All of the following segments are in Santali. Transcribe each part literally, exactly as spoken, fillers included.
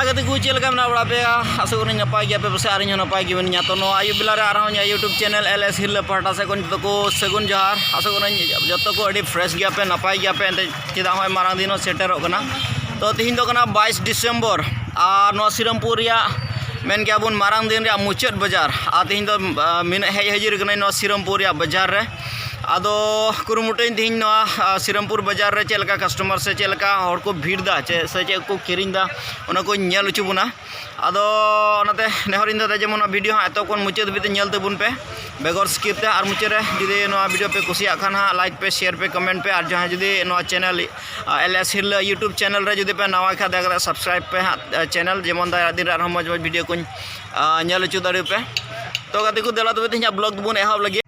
ᱜᱟᱛᱮ ᱠᱚ, ᱪᱮᱫ ᱞᱮᱠᱟ ᱢᱮᱱᱟᱜ ᱵᱟᱲᱟ ᱯᱮᱭᱟ? ᱟᱥᱚᱜ ᱠᱟᱹᱱᱟᱹᱧ ᱱᱟᱯᱟᱭ ᱜᱮᱭᱟᱯᱮ ᱯᱟᱥᱮ, ᱟᱨ ᱤᱧ ᱦᱚᱸ ᱱᱟᱯᱟᱭ ᱜᱮ ᱢᱤᱱᱟᱹᱧᱟ᱾ ᱛᱚ, ᱱᱚᱣᱟ ᱟᱹᱭᱩᱵ ᱵᱮᱞᱟ ᱨᱮ ᱟᱨᱦᱚᱸ ᱤᱧᱟᱹᱜ YouTube ᱪᱮᱱᱮᱞ ᱮᱞ ᱮᱥ ᱦᱤᱨᱞᱟᱹ ᱯᱟᱦᱴᱟ ᱥᱮᱫ ᱠᱷᱚᱱ ᱡᱚᱛᱚ ᱠᱚ ᱥᱟᱹᱜᱩᱱ ᱡᱚᱦᱟᱨ᱾ ᱟᱥᱚᱜ ᱠᱟᱹᱱᱟᱹᱧ ᱡᱚᱛᱚ ᱠᱚ ᱟᱹᱰᱤ ᱯᱷᱨᱮᱥ ᱜᱮᱭᱟᱯᱮ, ᱱᱟᱯᱟᱭ ᱜᱮᱭᱟᱯᱮ᱾ ᱮᱱᱛᱮ ᱪᱮᱫᱟᱜ ᱦᱚᱸᱜᱼᱚᱭ ᱢᱟᱨᱟᱝ ᱫᱤᱱ ᱦᱚᱸ ᱥᱮᱴᱮᱨᱚᱜ ᱠᱟᱱᱟ᱾ ᱛᱚ, ᱛᱮᱦᱮᱧ ᱫᱚ ᱠᱟᱱᱟ ᱵᱟᱭᱤᱥ ᱰᱤᱥᱮᱢᱵᱚᱨ, ᱟᱨ ᱱᱚᱣᱟ ᱥᱤᱨᱟᱢᱯᱩᱨ ᱨᱮᱭᱟᱜ, ᱢᱮᱱ ᱜᱮᱭᱟ ᱵᱚᱱ, ᱢᱟᱨᱟᱝ ᱫᱤᱱ ᱨᱮᱭᱟᱜ ᱢᱩᱪᱟᱹᱫ ᱵᱟᱡᱟᱨ᱾ ᱟᱨ ᱛᱮᱦᱮᱧ ᱫᱚ, ᱟ, ᱢᱤᱱᱟᱹᱜ ᱦᱮᱡ ᱦᱟᱹᱡᱤᱨ ᱠᱟᱹᱱᱟᱹᱧ ᱱᱚᱣᱟ ᱥᱤᱨᱟᱢᱯᱩᱨ ᱨᱮᱭᱟᱜ ᱵᱟᱡᱟᱨ ᱨᱮ᱾ ᱟᱫᱚ ᱠᱩᱨᱩᱢᱩᱴᱩᱭᱟᱹᱧ ᱛᱮᱦᱮᱧ ᱱᱚᱣᱟ, ᱟ, ᱥᱤᱨᱟᱢᱯᱩᱨ ᱵᱟᱡᱟᱨ ᱨᱮ ᱪᱮᱫ ᱞᱮᱠᱟ ᱠᱟᱥᱴᱚᱢᱟᱨ ᱥᱮ ᱪᱮᱫ ᱞᱮᱠᱟ ᱦᱚᱲ ᱠᱚ ᱵᱷᱤᱲ ᱫᱟ, ᱪᱮᱫ ᱥᱮ ᱪᱮᱫ ᱠᱚ ᱠᱤᱨᱤᱧ ᱫᱟ, ᱚᱱᱟ ᱠᱚᱧ ᱧᱮᱞ ᱦᱚᱪᱚ ᱵᱚᱱᱟ᱾ ᱟᱫᱚ ᱚᱱᱟᱛᱮ ᱱᱮᱦᱚᱨ ᱤᱧ ᱫᱚ ᱡᱮᱢᱚᱱ ᱱᱚᱣᱟ ᱵᱷᱤᱰᱤᱭᱳ ᱦᱟᱸᱜ ᱮᱛᱚᱦᱚᱵ ᱠᱷᱚᱱ ᱢᱩᱪᱟᱹᱫ ᱫᱷᱟᱹᱵᱤᱡ ᱛᱮ ᱧᱮᱞ ᱛᱟᱵᱚᱱ ᱯᱮ ᱵᱮᱜᱚᱨ ᱥᱠᱤᱯ ᱛᱮ᱾ ᱟᱨ ᱢᱩᱪᱟᱹᱫ ᱨᱮ ᱡᱩᱫᱤ ᱱᱚᱣᱟ ᱵᱷᱤᱰᱤᱭᱳ ᱯᱮ ᱠᱩᱥᱤᱭᱟᱜ ᱠᱷᱟᱱ ᱦᱟᱸᱜ, ᱞᱟᱭᱤᱠ ᱯᱮ, ᱥᱮᱭᱟᱨ ᱯᱮ, ᱠᱚᱢᱮᱱᱴ ᱯᱮ᱾ ᱟᱨ ᱡᱟᱦᱟᱸᱭ ᱡᱩᱫᱤ ᱱᱚᱣᱟ ᱪᱮᱱᱮᱞ, ᱟ, ᱮᱞ ᱮᱥ ᱦᱤᱨᱞᱟᱹ YouTube ᱪᱮᱱᱮᱞ ᱨᱮ ᱡᱩᱫᱤ ᱯᱮ ᱱᱟᱣᱟ ᱠᱷᱟᱱ, ᱫᱟᱭᱟ ᱠᱟᱛᱮ ᱥᱟᱵᱥᱠᱨᱟᱭᱤᱵ ᱯᱮ ᱦᱟᱸᱜ, ᱟ, ᱪᱮᱱᱮᱞ, ᱡᱮᱢᱚᱱ ᱫᱟᱨᱟᱭ ᱫᱤᱱ ᱨᱮ ᱟᱨᱦᱚᱸ ᱢᱚᱡᱽ ᱢᱚᱡᱽ ᱵᱷᱤᱰᱤᱭᱳ ᱠᱚᱧ, ᱟ, ᱧᱮᱞ ᱦᱚᱪᱚ ᱫᱟᱲᱮᱭᱟᱯᱮ᱾ ᱛᱚ ᱜᱟᱛᱮ ᱠᱚ, ᱫᱮᱞᱟ ᱛᱚᱵᱮ ᱛᱮᱦᱮᱧᱟᱜ ᱵᱞᱚᱜ ᱫᱚᱵᱚᱱ ᱮᱦᱚᱵ ᱞᱟᱹᱜᱤᱫ᱾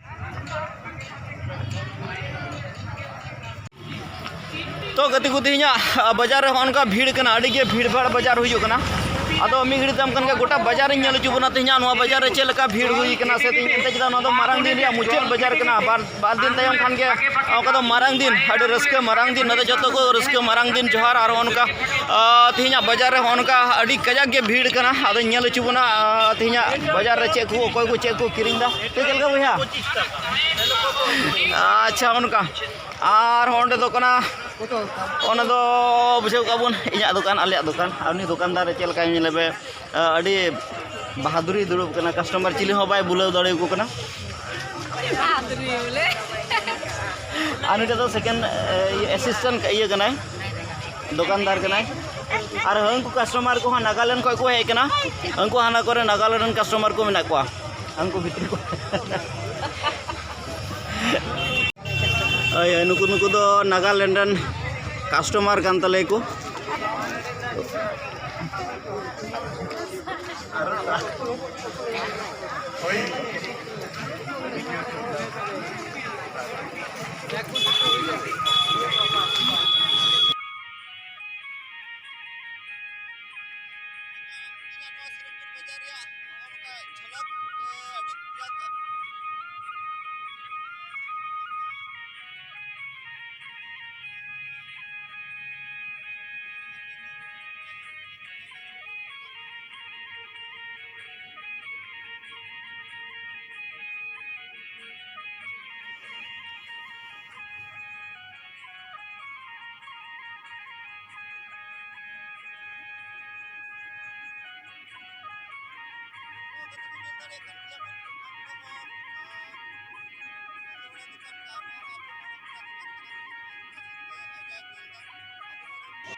ᱛᱚ ᱜᱟᱛᱮ ᱠᱚ, ᱛᱮᱦᱮᱧᱟᱜ, ᱟ, ᱵᱟᱡᱟᱨ ᱨᱮ ᱦᱚᱸᱜᱼᱚ ᱱᱚᱝᱠᱟ ᱵᱷᱤᱲ ᱠᱟᱱᱟ, ᱟᱹᱰᱤ ᱜᱮ ᱵᱷᱤᱲ ᱵᱷᱟᱲ ᱵᱟᱡᱟᱨ ᱦᱩᱭᱩᱜ ᱠᱟᱱᱟ᱾ ᱟᱫᱚ ᱢᱤᱫ ᱜᱷᱟᱹᱲᱤᱡ ᱛᱟᱭᱚᱢ ᱠᱷᱟᱱ ᱜᱮ ᱜᱚᱴᱟ ᱵᱟᱡᱟᱨ ᱤᱧ ᱧᱮᱞ ᱦᱚᱪᱚ ᱵᱚᱱᱟ, ᱛᱮᱦᱮᱧᱟᱜ ᱱᱚᱣᱟ ᱵᱟᱡᱟᱨ ᱨᱮ ᱪᱮᱫ ᱞᱮᱠᱟ ᱵᱷᱤᱲ ᱦᱩᱭ ᱠᱟᱱᱟ᱾ ᱥᱮ ᱛᱮᱦᱮᱧ ᱮᱱᱛᱮ ᱪᱮᱫᱟᱜ ᱱᱚᱣᱟ ᱫᱚ ᱢᱟᱨᱟᱝ ᱫᱤᱱ ᱨᱮᱭᱟᱜ ᱢᱩᱪᱟᱹᱫ ᱵᱟᱡᱟᱨ ᱠᱟᱱᱟ, ᱵᱟᱨ, ᱵᱟᱨ ᱫᱤᱱ ᱛᱟᱭᱚᱢ ᱠᱷᱟᱱ ᱜᱮ ᱚᱱᱠᱟ ᱫᱚ ᱢᱟᱨᱟᱝ ᱫᱤᱱ, ᱟᱹᱰᱤ ᱨᱟᱹᱥᱠᱟᱹ ᱢᱟᱨᱟᱝ ᱫᱤᱱ, ᱱᱚᱰᱮ ᱡᱚᱛᱚ ᱠᱚ ᱨᱟᱹᱥᱠᱟᱹ ᱢᱟᱨᱟᱝ ᱫᱤᱱ ᱡᱚᱦᱟᱨ᱾ ᱟᱨ ᱚᱱᱠᱟ, ᱟ, ᱛᱮᱦᱮᱧᱟᱜ ᱵᱟᱡᱟᱨ ᱨᱮ ᱦᱚᱸᱜᱼᱚ ᱱᱚᱝᱠᱟ ᱟᱹᱰᱤ ᱠᱟᱡᱟᱠ ᱜᱮ ᱵᱷᱤᱲ ᱠᱟᱱᱟ᱾ ᱟᱫᱚᱧ ᱧᱮᱞ ᱦᱚᱪᱚ ᱵᱚᱱᱟ, ᱟ, ᱛᱮᱦᱮᱧᱟᱜ ᱵᱟᱡᱟᱨ ᱨᱮ ᱪᱮᱫ ᱠᱚ, ᱚᱠᱚᱭ ᱠᱚ ᱪᱮᱫ ᱠᱚ ᱠᱤᱨᱤᱧ ᱫᱟ᱾ ᱥᱮ ᱪᱮᱫ ᱞᱮᱠᱟ ᱵᱚᱭᱦᱟ? ᱟᱪᱪᱷᱟ, ᱚᱱᱠᱟ᱾ ᱟᱨ ᱚᱸᱰᱮ ᱫᱚ ᱠᱟᱱᱟ, ᱚᱱᱟ ᱫᱚ ᱵᱩᱡᱷᱟᱹᱣ ᱠᱟᱜ ᱵᱚᱱ, ᱤᱧᱟᱹᱜ ᱫᱚᱠᱟᱱ, ᱟᱞᱮᱭᱟᱜ ᱫᱚᱠᱟᱱ᱾ ᱟᱨ ᱩᱱᱤ ᱫᱚᱠᱟᱱᱫᱟᱨ ᱪᱮᱫ ᱞᱮᱠᱟᱭ ᱧᱮᱞᱮ ᱯᱮ, ᱟᱹᱰᱤ ᱵᱟᱦᱟᱫᱩᱨᱤ ᱫᱩᱲᱩᱵ ᱠᱟᱱᱟ, ᱠᱟᱥᱴᱚᱢᱟᱨ ᱪᱤᱞᱤ ᱦᱚᱸ ᱵᱟᱭ ᱵᱩᱞᱟᱹᱣ ᱫᱟᱲᱮᱭᱟᱠᱚ ᱠᱟᱱᱟ᱾ ᱵᱟᱦᱟᱫᱩᱨᱤ ᱵᱚᱞᱮ᱾ ᱟᱨ ᱱᱩᱭᱴᱟᱜ ᱫᱚ ᱥᱮᱠᱮᱱᱰ, ᱮ, ᱤᱭᱟᱹ, ᱮᱥᱤᱥᱴᱮᱱᱴ ᱤᱭᱟᱹ ᱠᱟᱱᱟᱭ, ᱫᱚᱠᱟᱱᱫᱟᱨ ᱠᱟᱱᱟᱭ᱾ ᱟᱨ ᱦᱟᱹᱱᱠᱩ ᱠᱟᱥᱴᱚᱢᱟᱨ ᱠᱚᱦᱚᱸ ᱱᱟᱜᱟᱞᱮᱱᱰ ᱠᱷᱚᱱ ᱠᱚ ᱦᱮᱡ ᱠᱟᱱᱟ, ᱩᱱᱠᱩ ᱦᱟᱱᱟ ᱠᱚᱨᱮ ᱱᱟᱜᱟᱞᱮᱱᱰ ᱨᱮᱱ ᱠᱟᱥᱴᱚᱢᱟᱨ ᱠᱚ ᱢᱮᱱᱟᱜ ᱠᱚᱣᱟ, ᱩᱱᱠᱩ ᱵᱷᱤᱛᱨᱤ ᱠᱚ᱾ ᱦᱳᱭ, ᱦᱳᱭ, ᱱᱩᱠᱩ, ᱱᱩᱠᱩ ᱫᱚ ᱱᱟᱜᱟᱞᱮᱱᱰ ᱨᱮᱱ ᱠᱟᱥᱴᱚᱢᱟᱨ ᱠᱟᱱ ᱛᱟᱞᱮᱭᱟ ᱠᱚ᱾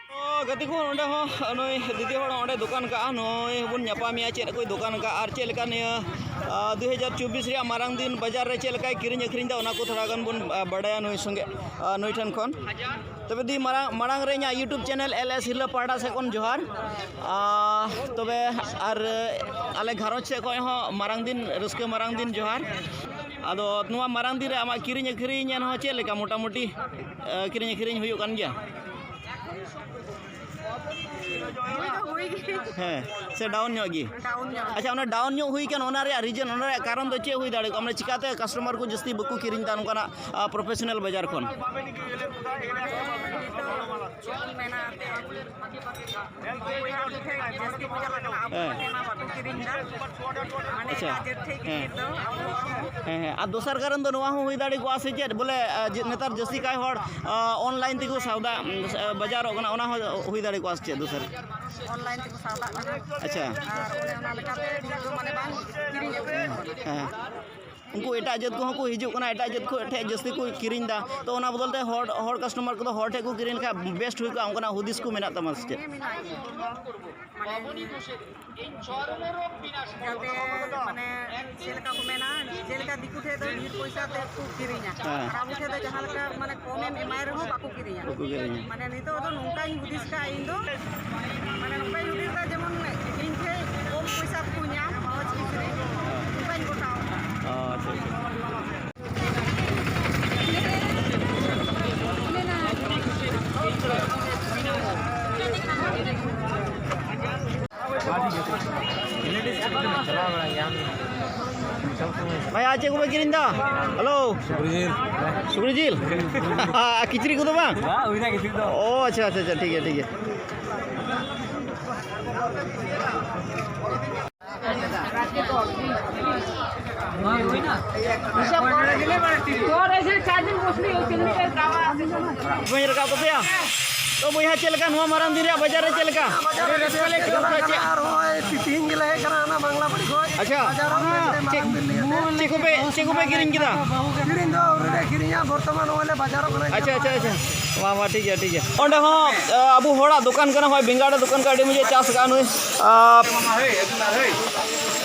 ᱛᱚ ᱜᱟᱛᱮ ᱠᱚ, ᱱᱚᱸᱰᱮ ᱦᱚᱸ ᱱᱩᱭ ᱫᱤᱫᱤ ᱦᱚᱲ ᱚᱸᱰᱮ ᱫᱚᱠᱟᱱ ᱠᱟᱜᱼᱟ, ᱱᱩᱭ ᱦᱚᱸᱵᱚᱱ ᱧᱟᱯᱟᱢᱮᱭᱟ, ᱪᱮᱫ ᱠᱚᱭ ᱫᱚᱠᱟᱱ ᱠᱟᱜᱼᱟ ᱟᱨ ᱪᱮᱫ ᱞᱮᱠᱟ ᱱᱤᱭᱟᱹ ᱫᱩ ᱦᱟᱡᱟᱨ ᱪᱚᱵᱵᱤᱥ ᱨᱮᱭᱟᱜ ᱢᱟᱨᱟᱝ ᱫᱤᱱ ᱵᱟᱡᱟᱨ ᱨᱮ ᱪᱮᱫ ᱞᱮᱠᱟᱭ ᱠᱤᱨᱤᱧ ᱟᱹᱠᱷᱨᱤᱧ ᱮᱫᱟ, ᱚᱱᱟ ᱠᱚ ᱛᱷᱚᱲᱟ ᱜᱟᱱ ᱵᱚᱱ ᱵᱟᱰᱟᱭᱟ ᱱᱩᱭ ᱥᱚᱸᱜᱮ, ᱱᱩᱭ ᱴᱷᱮᱱ ᱠᱷᱚᱱ᱾ ᱛᱚᱵᱮ ᱫᱤ, ᱢᱟᱲᱟᱝ ᱢᱟᱲᱟᱝ ᱨᱮ ᱤᱧᱟᱹᱜ YouTube channel LS ᱦᱤᱨᱞᱟᱹ ᱯᱟᱦᱴᱟ ᱥᱮᱫ ᱠᱷᱚᱱ ᱡᱚᱦᱟᱨ᱾ ᱟᱨ ᱛᱚᱵᱮ ᱟᱨ ᱟᱞᱮ ᱜᱷᱟᱨᱚᱸᱡᱽ ᱥᱮᱫ ᱠᱷᱚᱱ ᱦᱚᱸ ᱢᱟᱨᱟᱝ ᱫᱤᱱ ᱨᱟᱹᱥᱠᱟᱹ, ᱢᱟᱨᱟᱝ ᱫᱤᱱ ᱡᱚᱦᱟᱨ᱾ ᱟᱫᱚ ᱱᱚᱣᱟ ᱢᱟᱨᱟᱝ ᱫᱤᱱ ᱨᱮ ᱟᱢᱟᱜ ᱠᱤᱨᱤᱧ ᱟᱹᱠᱷᱨᱤᱧ ᱮᱱ ᱦᱚᱸ ᱪᱮᱫ ᱞᱮᱠᱟ ᱢᱚᱴᱟᱢᱩᱴᱤ, ᱟᱹ, ᱠᱤᱨᱤᱧ ᱟᱹᱠᱷᱨᱤᱧ ᱦᱩᱭᱩᱜ ᱠᱟᱱ ᱜᱮᱭᱟ? ᱦᱩᱭ ᱫᱚ ᱦᱩᱭ ᱜᱮ᱾ ᱦᱮᱸ, ᱥᱮ ᱰᱟᱣᱩᱱ ᱧᱚᱜ ᱜᱮ? ᱰᱟᱣᱩᱱ ᱧᱚᱜ᱾ ᱟᱪᱪᱷᱟ, ᱚᱱᱟ ᱰᱟᱣᱩᱱ ᱧᱚᱜ ᱦᱩᱭ ᱠᱟᱱ, ᱚᱱᱟ ᱨᱮᱭᱟᱜ ᱨᱤᱡᱮᱱ, ᱚᱱᱟ ᱨᱮᱭᱟᱜ ᱠᱟᱨᱚᱱ ᱫᱚ ᱪᱮᱫ ᱦᱩᱭ ᱫᱟᱲᱮ ᱠᱚᱜᱼᱟ? ᱢᱟᱱᱮ ᱪᱤᱠᱟᱛᱮ ᱠᱟᱥᱴᱚᱢᱟᱨ ᱠᱚ ᱡᱟᱹᱥᱛᱤ ᱵᱟᱠᱚ ᱠᱤᱨᱤᱧ ᱮᱫᱟ ᱱᱚᱝᱠᱟᱱᱟᱜ, ᱟ, ᱯᱨᱚᱯᱷᱮᱥᱚᱱᱟᱞ ᱵᱟᱡᱟᱨ ᱠᱷᱚᱱ? ᱪᱮᱫ ᱤᱧ ᱢᱮᱱᱟ, ᱟᱯᱮ ᱚᱠᱚᱭ ᱟᱯᱮ ᱴᱷᱮᱱ ᱡᱟᱹᱥᱛᱤ ᱠᱚ ᱪᱟᱞᱟᱜ ᱠᱟᱱᱟ, ᱟᱵᱚ ᱦᱮᱸ᱾ ᱴᱷᱮᱱ ᱢᱟ ᱵᱟᱠᱚ ᱠᱤᱨᱤᱧ ᱮᱫᱟ᱾ ᱢᱟᱱᱮ ᱟᱪᱪᱷᱟ᱾ ᱮᱴᱟᱜ ᱡᱟᱹᱛ ᱴᱷᱮᱱ ᱜᱮ ᱦᱮᱸ᱾ ᱰᱷᱮᱨ ᱫᱚ, ᱟᱵᱚ ᱦᱚᱲ ᱦᱚᱸ᱾ ᱦᱮᱸ, ᱦᱮᱸ᱾ ᱟᱨ ᱫᱚᱥᱟᱨ ᱠᱟᱨᱚᱱ ᱫᱚ ᱱᱚᱣᱟ ᱦᱚᱸ ᱦᱩᱭ ᱫᱟᱲᱮ ᱠᱚᱜᱼᱟ ᱥᱮ ᱪᱮᱫ? ᱵᱚᱞᱮ, ᱟ, ᱡᱮ, ᱱᱮᱛᱟᱨ ᱡᱟᱹᱥᱛᱤ ᱠᱟᱭ ᱦᱚᱲ, ᱟ, ᱚᱱᱞᱟᱭᱤᱱ ᱛᱮᱠᱚ ᱥᱟᱣᱫᱟ, ᱩᱢ, ᱵᱟᱡᱟᱨᱚᱜ ᱠᱟᱱᱟ, ᱚᱱᱟ ᱦᱚᱸ ᱦᱩᱭ ᱫᱟᱲᱮ ᱠᱚᱜᱼᱟ ᱥᱮ ᱪᱮᱫ ᱫᱚᱥᱟᱨ? ᱚᱱᱞᱟᱭᱤᱱ ᱛᱮᱠᱚ ᱥᱟᱣᱫᱟᱜ ᱠᱟᱱᱟ᱾ ᱟᱪᱪᱷᱟ᱾ ᱟᱨ ᱚᱱᱮ ᱚᱱᱟ ᱞᱮᱠᱟᱛᱮ ᱰᱷᱮᱨ ᱫᱚ ᱢᱟᱱᱮ ᱵᱟᱝ ᱠᱤᱨᱤᱧ ᱟᱹᱠᱷᱨᱤᱧ ᱠᱟᱱᱟ᱾ ᱦᱮᱸ᱾ ᱩᱱᱠᱩ ᱮᱴᱟᱜ ᱡᱟᱹᱛ ᱠᱚᱦᱚᱸ ᱠᱚ ᱦᱤᱡᱩᱜ ᱠᱟᱱᱟ, ᱮᱴᱟᱜ ᱡᱟᱹᱛ ᱠᱚ ᱴᱷᱮᱱ ᱡᱟᱹᱥᱛᱤ ᱠᱚ ᱠᱤᱨᱤᱧ ᱮᱫᱟ, ᱛᱚ ᱚᱱᱟ ᱵᱚᱫᱚᱞ ᱛᱮ ᱦᱚᱲ, ᱦᱚᱲ ᱠᱟᱥᱴᱚᱢᱟᱨ ᱠᱚᱫᱚ ᱦᱚᱲ ᱴᱷᱮᱱ ᱠᱚ ᱠᱤᱨᱤᱧ ᱞᱮᱠᱷᱟᱱ ᱵᱮᱥᱴ ᱦᱩᱭ ᱠᱚᱜᱼᱟ, ᱚᱱᱠᱟᱱᱟᱜ ᱦᱩᱫᱤᱥ ᱠᱚ ᱢᱮᱱᱟᱜ ᱛᱟᱢᱟ ᱥᱮ ᱪᱮᱫ? ᱦᱮᱸ, ᱢᱮᱱᱟᱜ ᱜᱮᱭᱟ᱾ ᱢᱟᱱᱮ, ᱡᱟᱛᱮ, ᱢᱟᱱᱮ, ᱪᱮᱫ ᱞᱮᱠᱟ ᱠᱚ ᱢᱮᱱᱟ, ᱡᱮᱞᱮᱠᱟ ᱫᱤᱠᱩ ᱴᱷᱮᱱ ᱫᱚ ᱰᱷᱮᱨ ᱯᱚᱭᱥᱟ ᱛᱮ ᱠᱚ ᱠᱤᱨᱤᱧᱟ, ᱦᱮᱸ᱾ ᱟᱨ ᱟᱵᱚ ᱴᱷᱮᱱ ᱫᱚ ᱡᱟᱦᱟᱸ ᱞᱮᱠᱟ, ᱢᱟᱱᱮ, ᱠᱚᱢᱮᱢ ᱮᱢᱟᱭ ᱨᱮᱦᱚᱸ ᱵᱟᱠᱚ ᱠᱤᱨᱤᱧᱟ᱾ ᱵᱟᱠᱚ ᱠᱤᱨᱤᱧᱟ᱾ ᱢᱟᱱᱮ, ᱱᱤᱛᱚᱜ ᱫᱚ ᱱᱚᱝᱠᱟᱧ ᱦᱩᱫᱤᱥ ᱠᱟᱜᱼᱟ ᱤᱧ ᱫᱚ, ᱢᱟᱱᱮ, ᱱᱚᱝᱠᱟᱧ ᱦᱩᱫᱤᱥ ᱫᱟ, ᱡᱮᱢᱚᱱ ᱤᱧ ᱴᱷᱮᱱ ᱠᱚᱢ ᱯᱚᱭᱥᱟ ᱠᱚ ᱧᱟᱢ, ᱢᱚᱡᱽ ᱠᱤᱪᱨᱤᱡ, ᱱᱚᱝᱠᱟᱧ ᱜᱚᱴᱟᱣ ᱠᱟᱜᱼᱟ᱾ ᱚ, ᱟᱪᱪᱷᱟ, ᱟᱪᱪᱷᱟ᱾ ᱵᱷᱟᱭᱟ, ᱪᱮᱫ ᱠᱚᱯᱮ ᱠᱤᱨᱤᱧ ᱮᱫᱟ? ᱦᱮᱞᱳ᱾ ᱥᱩᱠᱨᱤ ᱡᱤᱞ᱾ ᱥᱩᱠᱨᱤ ᱡᱤᱞ? ᱟᱨ ᱠᱤᱪᱨᱤᱡ ᱠᱚᱫᱚ ᱵᱟᱝ? ᱵᱟᱝ, ᱦᱩᱭᱱᱟ ᱠᱤᱪᱨᱤᱡ ᱫᱚ᱾ ᱚ, ᱟᱪᱪᱷᱟ, ᱟᱪᱪᱷᱟ, ᱟᱪᱪᱷᱟ, ᱴᱷᱤᱠ ᱜᱮᱭᱟ, ᱴᱷᱤᱠ ᱜᱮᱭᱟ᱾ ᱵᱟᱹᱧ ᱨᱟᱠᱟᱵ ᱛᱟᱯᱮᱭᱟ᱾ ᱛᱚ ᱵᱚᱭᱦᱟ, ᱪᱮᱫ ᱞᱮᱠᱟ ᱱᱚᱣᱟ ᱢᱟᱨᱟᱝ ᱫᱤᱱ ᱨᱮᱭᱟᱜ ᱵᱟᱡᱟᱨ ᱨᱮ ᱪᱮᱫ ᱞᱮᱠᱟ? ᱟᱹᱰᱤ ᱨᱟᱹᱥᱠᱟᱹ ᱞᱮ ᱟᱹᱭᱠᱟᱹᱣ ᱠᱮᱫᱟ᱾ ᱟᱨ ᱦᱚᱸᱜᱼᱚᱭ ᱛᱤᱦᱤᱧ ᱜᱮᱞᱮ ᱦᱮᱡ ᱠᱟᱱᱟ ᱚᱱᱟ ᱵᱟᱝᱞᱟ ᱵᱟᱲᱤ ᱠᱷᱚᱡ᱾ ᱟᱪᱪᱷᱟ᱾ ᱵᱟᱡᱟᱨ ᱦᱚᱸ ᱟᱹᱰᱤ ᱢᱟᱨᱟᱝ ᱫᱤᱱ ᱞᱮ ᱦᱮᱡ ᱪᱮᱫ ᱠᱚᱯᱮ, ᱪᱮᱫ ᱠᱚᱯᱮ ᱠᱤᱨᱤᱧ ᱠᱮᱫᱟ? ᱠᱤᱨᱤᱧ ᱫᱚ ᱟᱹᱣᱨᱤ ᱞᱮ ᱠᱤᱨᱤᱧᱟ, ᱵᱚᱨᱛᱚᱢᱟᱱ ᱱᱚᱜᱼᱚᱭ ᱞᱮ ᱵᱟᱡᱟᱨᱚᱜ ᱠᱟᱱᱟ᱾ ᱟᱪᱪᱷᱟ, ᱟᱪᱪᱷᱟ, ᱟᱪᱪᱷᱟ᱾ ᱢᱟ, ᱢᱟ, ᱴᱷᱤᱠ ᱜᱮᱭᱟ, ᱴᱷᱤᱠ ᱜᱮᱭᱟ᱾ ᱚᱸᱰᱮ ᱦᱚᱸ, ᱟ, ᱟᱵᱚ ᱦᱚᱲᱟᱜ ᱫᱚᱠᱟᱱ ᱠᱟᱱᱟ, ᱦᱚᱸᱜᱼᱚᱭ ᱵᱮᱸᱜᱟᱲ ᱫᱚᱠᱟᱱ ᱠᱚ ᱟᱹᱰᱤ ᱢᱚᱡᱽ ᱮ ᱪᱟᱥ ᱟᱠᱟᱫ ᱱᱩᱭ᱾ ᱟ,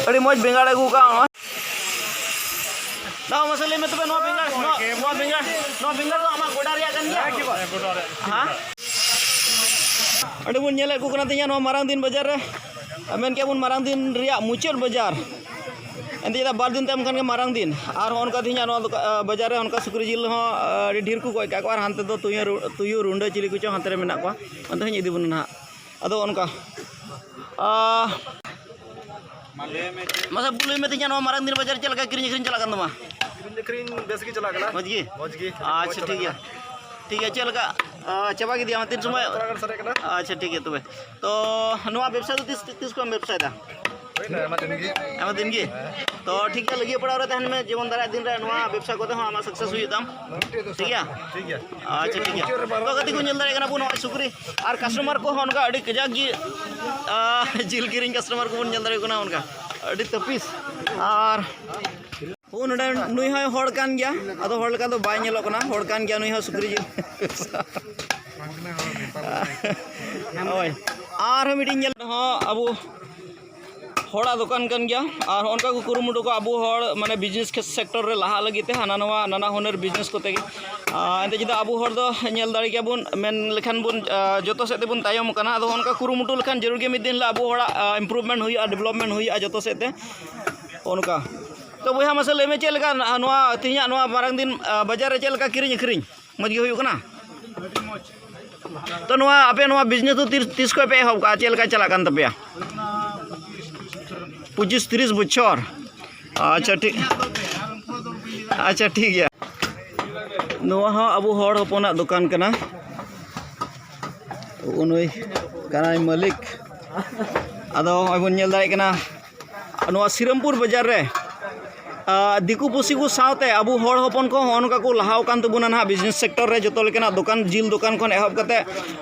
ᱟᱹᱰᱤ ᱢᱚᱡᱽ ᱵᱮᱸᱜᱟᱲ ᱟᱹᱜᱩ ᱠᱟᱜᱼᱟ ᱱᱚᱜᱼᱚᱭ᱾ ᱫᱟᱫᱟ, ᱢᱟᱥᱮ ᱞᱟᱹᱭ ᱢᱮ ᱛᱚᱵᱮ, ᱱᱚᱣᱟ ᱵᱮᱸᱜᱟᱲ, ᱱᱚᱣᱟ, ᱱᱚᱣᱟ ᱵᱮᱸᱜᱟᱲ, ᱱᱚᱣᱟ ᱵᱮᱸᱜᱟᱲ ᱫᱚ ᱟᱢᱟᱜ ᱜᱚᱰᱟ ᱨᱮᱭᱟᱜ ᱠᱟᱱ ᱜᱮᱭᱟ? ᱦᱮᱸ, ᱜᱚᱰᱟ ᱨᱮᱭᱟᱜ᱾ ᱦᱮᱸ? ᱚᱸᱰᱮ ᱵᱚᱱ ᱧᱮᱞᱮᱫ ᱠᱚ ᱠᱟᱱᱟ ᱛᱮᱦᱮᱧᱟᱜ ᱱᱚᱣᱟ ᱢᱟᱨᱟᱝ ᱫᱤᱱ ᱵᱟᱡᱟᱨ ᱨᱮ, ᱢᱮᱱ ᱠᱮᱭᱟ ᱵᱚᱱ ᱢᱟᱨᱟᱝ ᱫᱤᱱ ᱨᱮᱭᱟᱜ ᱢᱩᱪᱟᱹᱫ ᱵᱟᱡᱟᱨ᱾ ᱮᱱᱛᱮ ᱪᱮᱫᱟᱜ ᱵᱟᱨ ᱫᱤᱱ ᱛᱟᱭᱚᱢ ᱠᱷᱟᱱ ᱜᱮ ᱢᱟᱨᱟᱝ ᱫᱤᱱ᱾ ᱟᱨ ᱦᱚᱸᱜᱼᱚ ᱱᱚᱝᱠᱟ ᱛᱮᱦᱮᱧᱟᱜ ᱱᱚᱣᱟ ᱫᱚᱠᱟ-, ᱟ, ᱵᱟᱡᱟᱨ ᱨᱮ ᱚᱱᱠᱟ ᱥᱩᱠᱨᱤ ᱡᱤᱞ ᱦᱚᱸ, ᱟ, ᱟᱹᱰᱤ ᱰᱷᱮᱨ ᱠᱚ ᱜᱚᱡ ᱠᱟᱜ ᱠᱚᱣᱟ᱾ ᱟᱨ ᱦᱟᱱᱛᱮ ᱫᱚ ᱛᱩᱭᱩ ᱨᱩ-, ᱛᱩᱭᱩ, ᱨᱩᱸᱰᱟᱹ, ᱪᱤᱞᱤ ᱠᱚᱪᱚᱝ ᱦᱟᱱᱛᱮ ᱨᱮ ᱢᱮᱱᱟᱜ ᱠᱚᱣᱟ᱾ ᱚᱱᱛᱮ ᱦᱚᱸᱧ ᱤᱫᱤ ᱵᱚᱱᱟ ᱱᱟᱦᱟᱜ᱾ ᱟᱫᱚ ᱚᱱᱠᱟ, ᱟ, ᱢᱟᱥᱮ ᱞᱟᱹᱭ ᱢᱮ ᱛᱮᱦᱮᱧᱟᱜ ᱱᱚᱣᱟ ᱢᱟᱨᱟᱝ ᱫᱤᱱ ᱵᱟᱡᱟᱨ ᱪᱮᱫ ᱞᱮᱠᱟ ᱠᱤᱨᱤᱧ ᱟᱹᱠᱷᱨᱤᱧ ᱪᱟᱞᱟᱜ ᱠᱟᱱ ᱛᱟᱢᱟ? ᱠᱤᱨᱤᱧ ᱟᱹᱠᱷᱨᱤᱧ ᱵᱮᱥ ᱜᱮ ᱪᱟᱞᱟᱜ ᱠᱟᱱᱟ᱾ ᱢᱚᱡᱽ ᱜᱮ? ᱢᱚᱡᱽ ᱜᱮ᱾ ᱟᱪᱪᱷᱟ, ᱴᱷᱤᱠ ᱜᱮᱭᱟ᱾ ᱴᱷᱤᱠ ᱜᱮᱭᱟ, ᱪᱮᱫ ᱞᱮᱠᱟ, ᱟ, ᱪᱟᱵᱟ ᱠᱮᱫᱮᱭᱟ? ᱛᱤᱱ ᱥᱚᱢᱚᱭ? ᱛᱷᱚᱲᱟ ᱜᱟᱱ ᱥᱟᱨᱮᱡ ᱠᱟᱱᱟ᱾ ᱟᱪᱪᱷᱟ, ᱴᱷᱤᱠ ᱜᱮᱭᱟ ᱛᱚᱵᱮ᱾ ᱛᱚ, ᱱᱚᱣᱟ ᱵᱮᱵᱽᱥᱟ ᱫᱚ ᱛᱤᱥ, ᱛᱤᱥ ᱠᱷᱚᱱ ᱵᱮᱵᱽᱥᱟᱭᱮᱫᱟ? ᱦᱩᱭᱱᱟ ᱟᱭᱢᱟ ᱫᱤᱱ ᱜᱮ᱾ ᱟᱭᱢᱟ ᱫᱤᱱ ᱜᱮ? ᱛᱚ, ᱴᱷᱤᱠ ᱜᱮᱭᱟ, ᱞᱟᱹᱜᱤᱫ ᱯᱟᱲᱟᱣ ᱨᱮ ᱛᱟᱦᱮᱱ ᱢᱮ, ᱡᱮᱢᱚᱱ ᱫᱟᱨᱟᱭ ᱫᱤᱱ ᱨᱮ ᱱᱚᱣᱟ ᱵᱮᱵᱽᱥᱟ ᱠᱚᱛᱮ ᱦᱚᱸ ᱟᱢᱟᱜ success ᱦᱩᱭᱩᱜ ᱛᱟᱢ᱾ ᱴᱷᱤᱠ ᱜᱮᱭᱟ? ᱴᱷᱤᱠ ᱜᱮᱭᱟ᱾ ᱟᱪᱪᱷᱟ, ᱴᱷᱤᱠ ᱜᱮᱭᱟ᱾ ᱛᱚ, ᱜᱟᱛᱮ ᱠᱚ ᱧᱮᱞ ᱫᱟᱲᱮᱭᱟᱜ ᱠᱟᱱᱟ ᱵᱚᱱ, ᱱᱚᱜᱼᱚᱭ ᱥᱩᱠᱨᱤ ᱟᱨ customer ᱠᱚᱦᱚᱸ ᱚᱱᱠᱟ ᱟᱹᱰᱤ ᱠᱟᱡᱟᱠ ᱜᱮ, ᱟ, ᱡᱤᱞ ᱠᱤᱨᱤᱧ customer ᱠᱚᱵᱚᱱ ᱧᱮᱞ ᱫᱟᱲᱮᱭᱟᱠᱚ ᱠᱟᱱᱟ, ᱚᱱᱠᱟ ᱟᱹᱰᱤ ᱛᱟᱹᱯᱤᱥ᱾ ᱟᱨ ᱦᱳ, ᱱᱚᱰᱮ ᱱᱩᱭ ᱦᱚᱸᱭ ᱦᱚᱲ ᱠᱟᱱ ᱜᱮᱭᱟ, ᱟᱫᱚ ᱦᱚᱲ ᱞᱮᱠᱟ ᱫᱚ ᱵᱟᱭ ᱧᱮᱞᱚᱜ ᱠᱟᱱᱟ, ᱦᱚᱲ ᱠᱟᱱ ᱜᱮᱭᱟ ᱱᱩᱭ ᱦᱚᱸ ᱥᱩᱠᱨᱤ ᱡᱤᱞ᱾ ᱦᱳᱭ, ᱟᱨᱦᱚᱸ ᱢᱤᱫᱴᱤᱡ ᱧᱮᱞ ᱦᱚᱸ ᱟᱵᱚ ᱦᱚᱲᱟᱜ ᱫᱚᱠᱟᱱ ᱠᱟᱱ ᱜᱮᱭᱟ᱾ ᱟᱨ ᱦᱚᱸᱜᱼᱚ ᱱᱚᱝᱠᱟ ᱠᱚ ᱠᱩᱨᱩᱢᱩᱴᱩ ᱠᱚ ᱟᱵᱚ ᱦᱚᱲ, ᱢᱟᱱᱮ, business sector ᱨᱮ ᱞᱟᱦᱟᱜ ᱞᱟᱹᱜᱤᱫ ᱛᱮ ᱦᱟᱱᱟ ᱱᱟᱣᱟ ᱱᱟᱱᱟ ᱦᱩᱱᱟᱹᱨ business ᱠᱚᱛᱮ ᱜᱮ᱾ ᱟᱨ ᱮᱱᱛᱮ ᱪᱮᱫᱟᱜ ᱟᱵᱚ ᱦᱚᱲ ᱫᱚ ᱧᱮᱞ ᱫᱟᱲᱮ ᱜᱮᱭᱟ ᱵᱚᱱ, ᱢᱮᱱ ᱞᱮᱠᱷᱟᱱ ᱵᱚᱱ, ᱟᱨ ᱡᱚᱛᱚ ᱥᱮᱫ ᱛᱮᱵᱚᱱ ᱛᱟᱭᱚᱢ ᱟᱠᱟᱱᱟ᱾ ᱟᱫᱚ ᱚᱱᱠᱟ ᱠᱩᱨᱩᱢᱩᱴᱩ ᱞᱮᱠᱷᱟᱱ ᱡᱟᱹᱨᱩᱲ ᱜᱮ ᱢᱤᱫ ᱫᱤᱱ ᱦᱤᱞᱳᱜ ᱟᱵᱚ ᱦᱚᱲᱟᱜ, ᱟᱨ, improvement ᱦᱩᱭᱩᱜᱼᱟ, development ᱦᱩᱭᱩᱜᱼᱟ ᱡᱚᱛᱚ ᱥᱮᱫ ᱛᱮ᱾ ᱚᱱᱠᱟ᱾ ᱛᱚ ᱵᱚᱭᱦᱟ, ᱢᱟᱥᱮ ᱞᱟᱹᱭ ᱢᱮ, ᱪᱮᱫ ᱞᱮᱠᱟ ᱱᱚᱣᱟ ᱛᱮᱦᱮᱧᱟᱜ ᱱᱚᱣᱟ ᱢᱟᱨᱟᱝ ᱫᱤᱱ, ᱟ, ᱵᱟᱡᱟᱨ ᱨᱮ ᱪᱮᱫ ᱞᱮᱠᱟ ᱠᱤᱨᱤᱧ ᱟᱹᱠᱷᱨᱤᱧ? ᱢᱚᱡᱽ ᱜᱮ ᱦᱩᱭᱩᱜ ᱠᱟᱱᱟ? ᱛᱚ ᱱᱚᱣᱟ ᱟᱯᱮ ᱱᱚᱣᱟ business ᱫᱚ ᱛᱤᱥ, ᱛᱤᱥ ᱠᱷᱚᱱ ᱯᱮ ᱮᱦᱚᱵ ᱠᱟᱜᱼᱟ? ᱪᱮᱫ ᱞᱮᱠᱟ ᱪᱟᱞᱟᱜ ᱠᱟᱱ ᱛᱟᱯᱮᱭᱟ? ᱯᱚᱸᱪᱤᱥ ᱛᱤᱨᱤᱥ ᱵᱚᱪᱷᱚᱨ᱾ ᱟᱪᱪᱷᱟ, ᱴᱷᱤᱠ᱾ ᱟᱪᱪᱷᱟ, ᱴᱷᱤᱠ ᱜᱮᱭᱟ᱾ ᱱᱚᱣᱟ ᱦᱚᱸ ᱟᱵᱚ ᱦᱚᱲ ᱦᱚᱯᱚᱱᱟᱜ ᱫᱚᱠᱟᱱ ᱠᱟᱱᱟ᱾ ᱩᱱᱩᱭ ᱠᱟᱱᱟᱭ ᱢᱟᱹᱞᱤᱠ᱾ ᱟᱫᱚ ᱱᱚᱜᱼᱚᱭ ᱵᱚᱱ ᱧᱮᱞ ᱫᱟᱲᱮᱭᱟᱜ ᱠᱟᱱᱟ, ᱱᱚᱣᱟ ᱥᱤᱨᱟᱢᱯᱩᱨ ᱵᱟᱡᱟᱨ ᱨᱮ ᱫᱤᱠᱩ ᱯᱩᱥᱤ ᱠᱚ ᱥᱟᱶᱛᱮ ᱟᱵᱚ ᱦᱚᱲ ᱦᱚᱯᱚᱱ ᱠᱚᱦᱚᱸ ᱱᱚᱜᱼᱚ ᱱᱚᱝᱠᱟ ᱠᱚ ᱞᱟᱦᱟᱣ ᱟᱠᱟᱱ ᱛᱟᱵᱚᱱᱟ ᱱᱟᱦᱟᱜ᱾ ᱵᱤᱡᱽᱱᱮᱥ ᱥᱮᱠᱴᱚᱨ ᱨᱮ ᱡᱚᱛᱚ ᱞᱮᱠᱟᱱᱟᱜ ᱫᱚᱠᱟᱱ, ᱡᱤᱞ ᱫᱚᱠᱟᱱ ᱠᱷᱚᱱ ᱮᱦᱚᱵ ᱠᱟᱛᱮ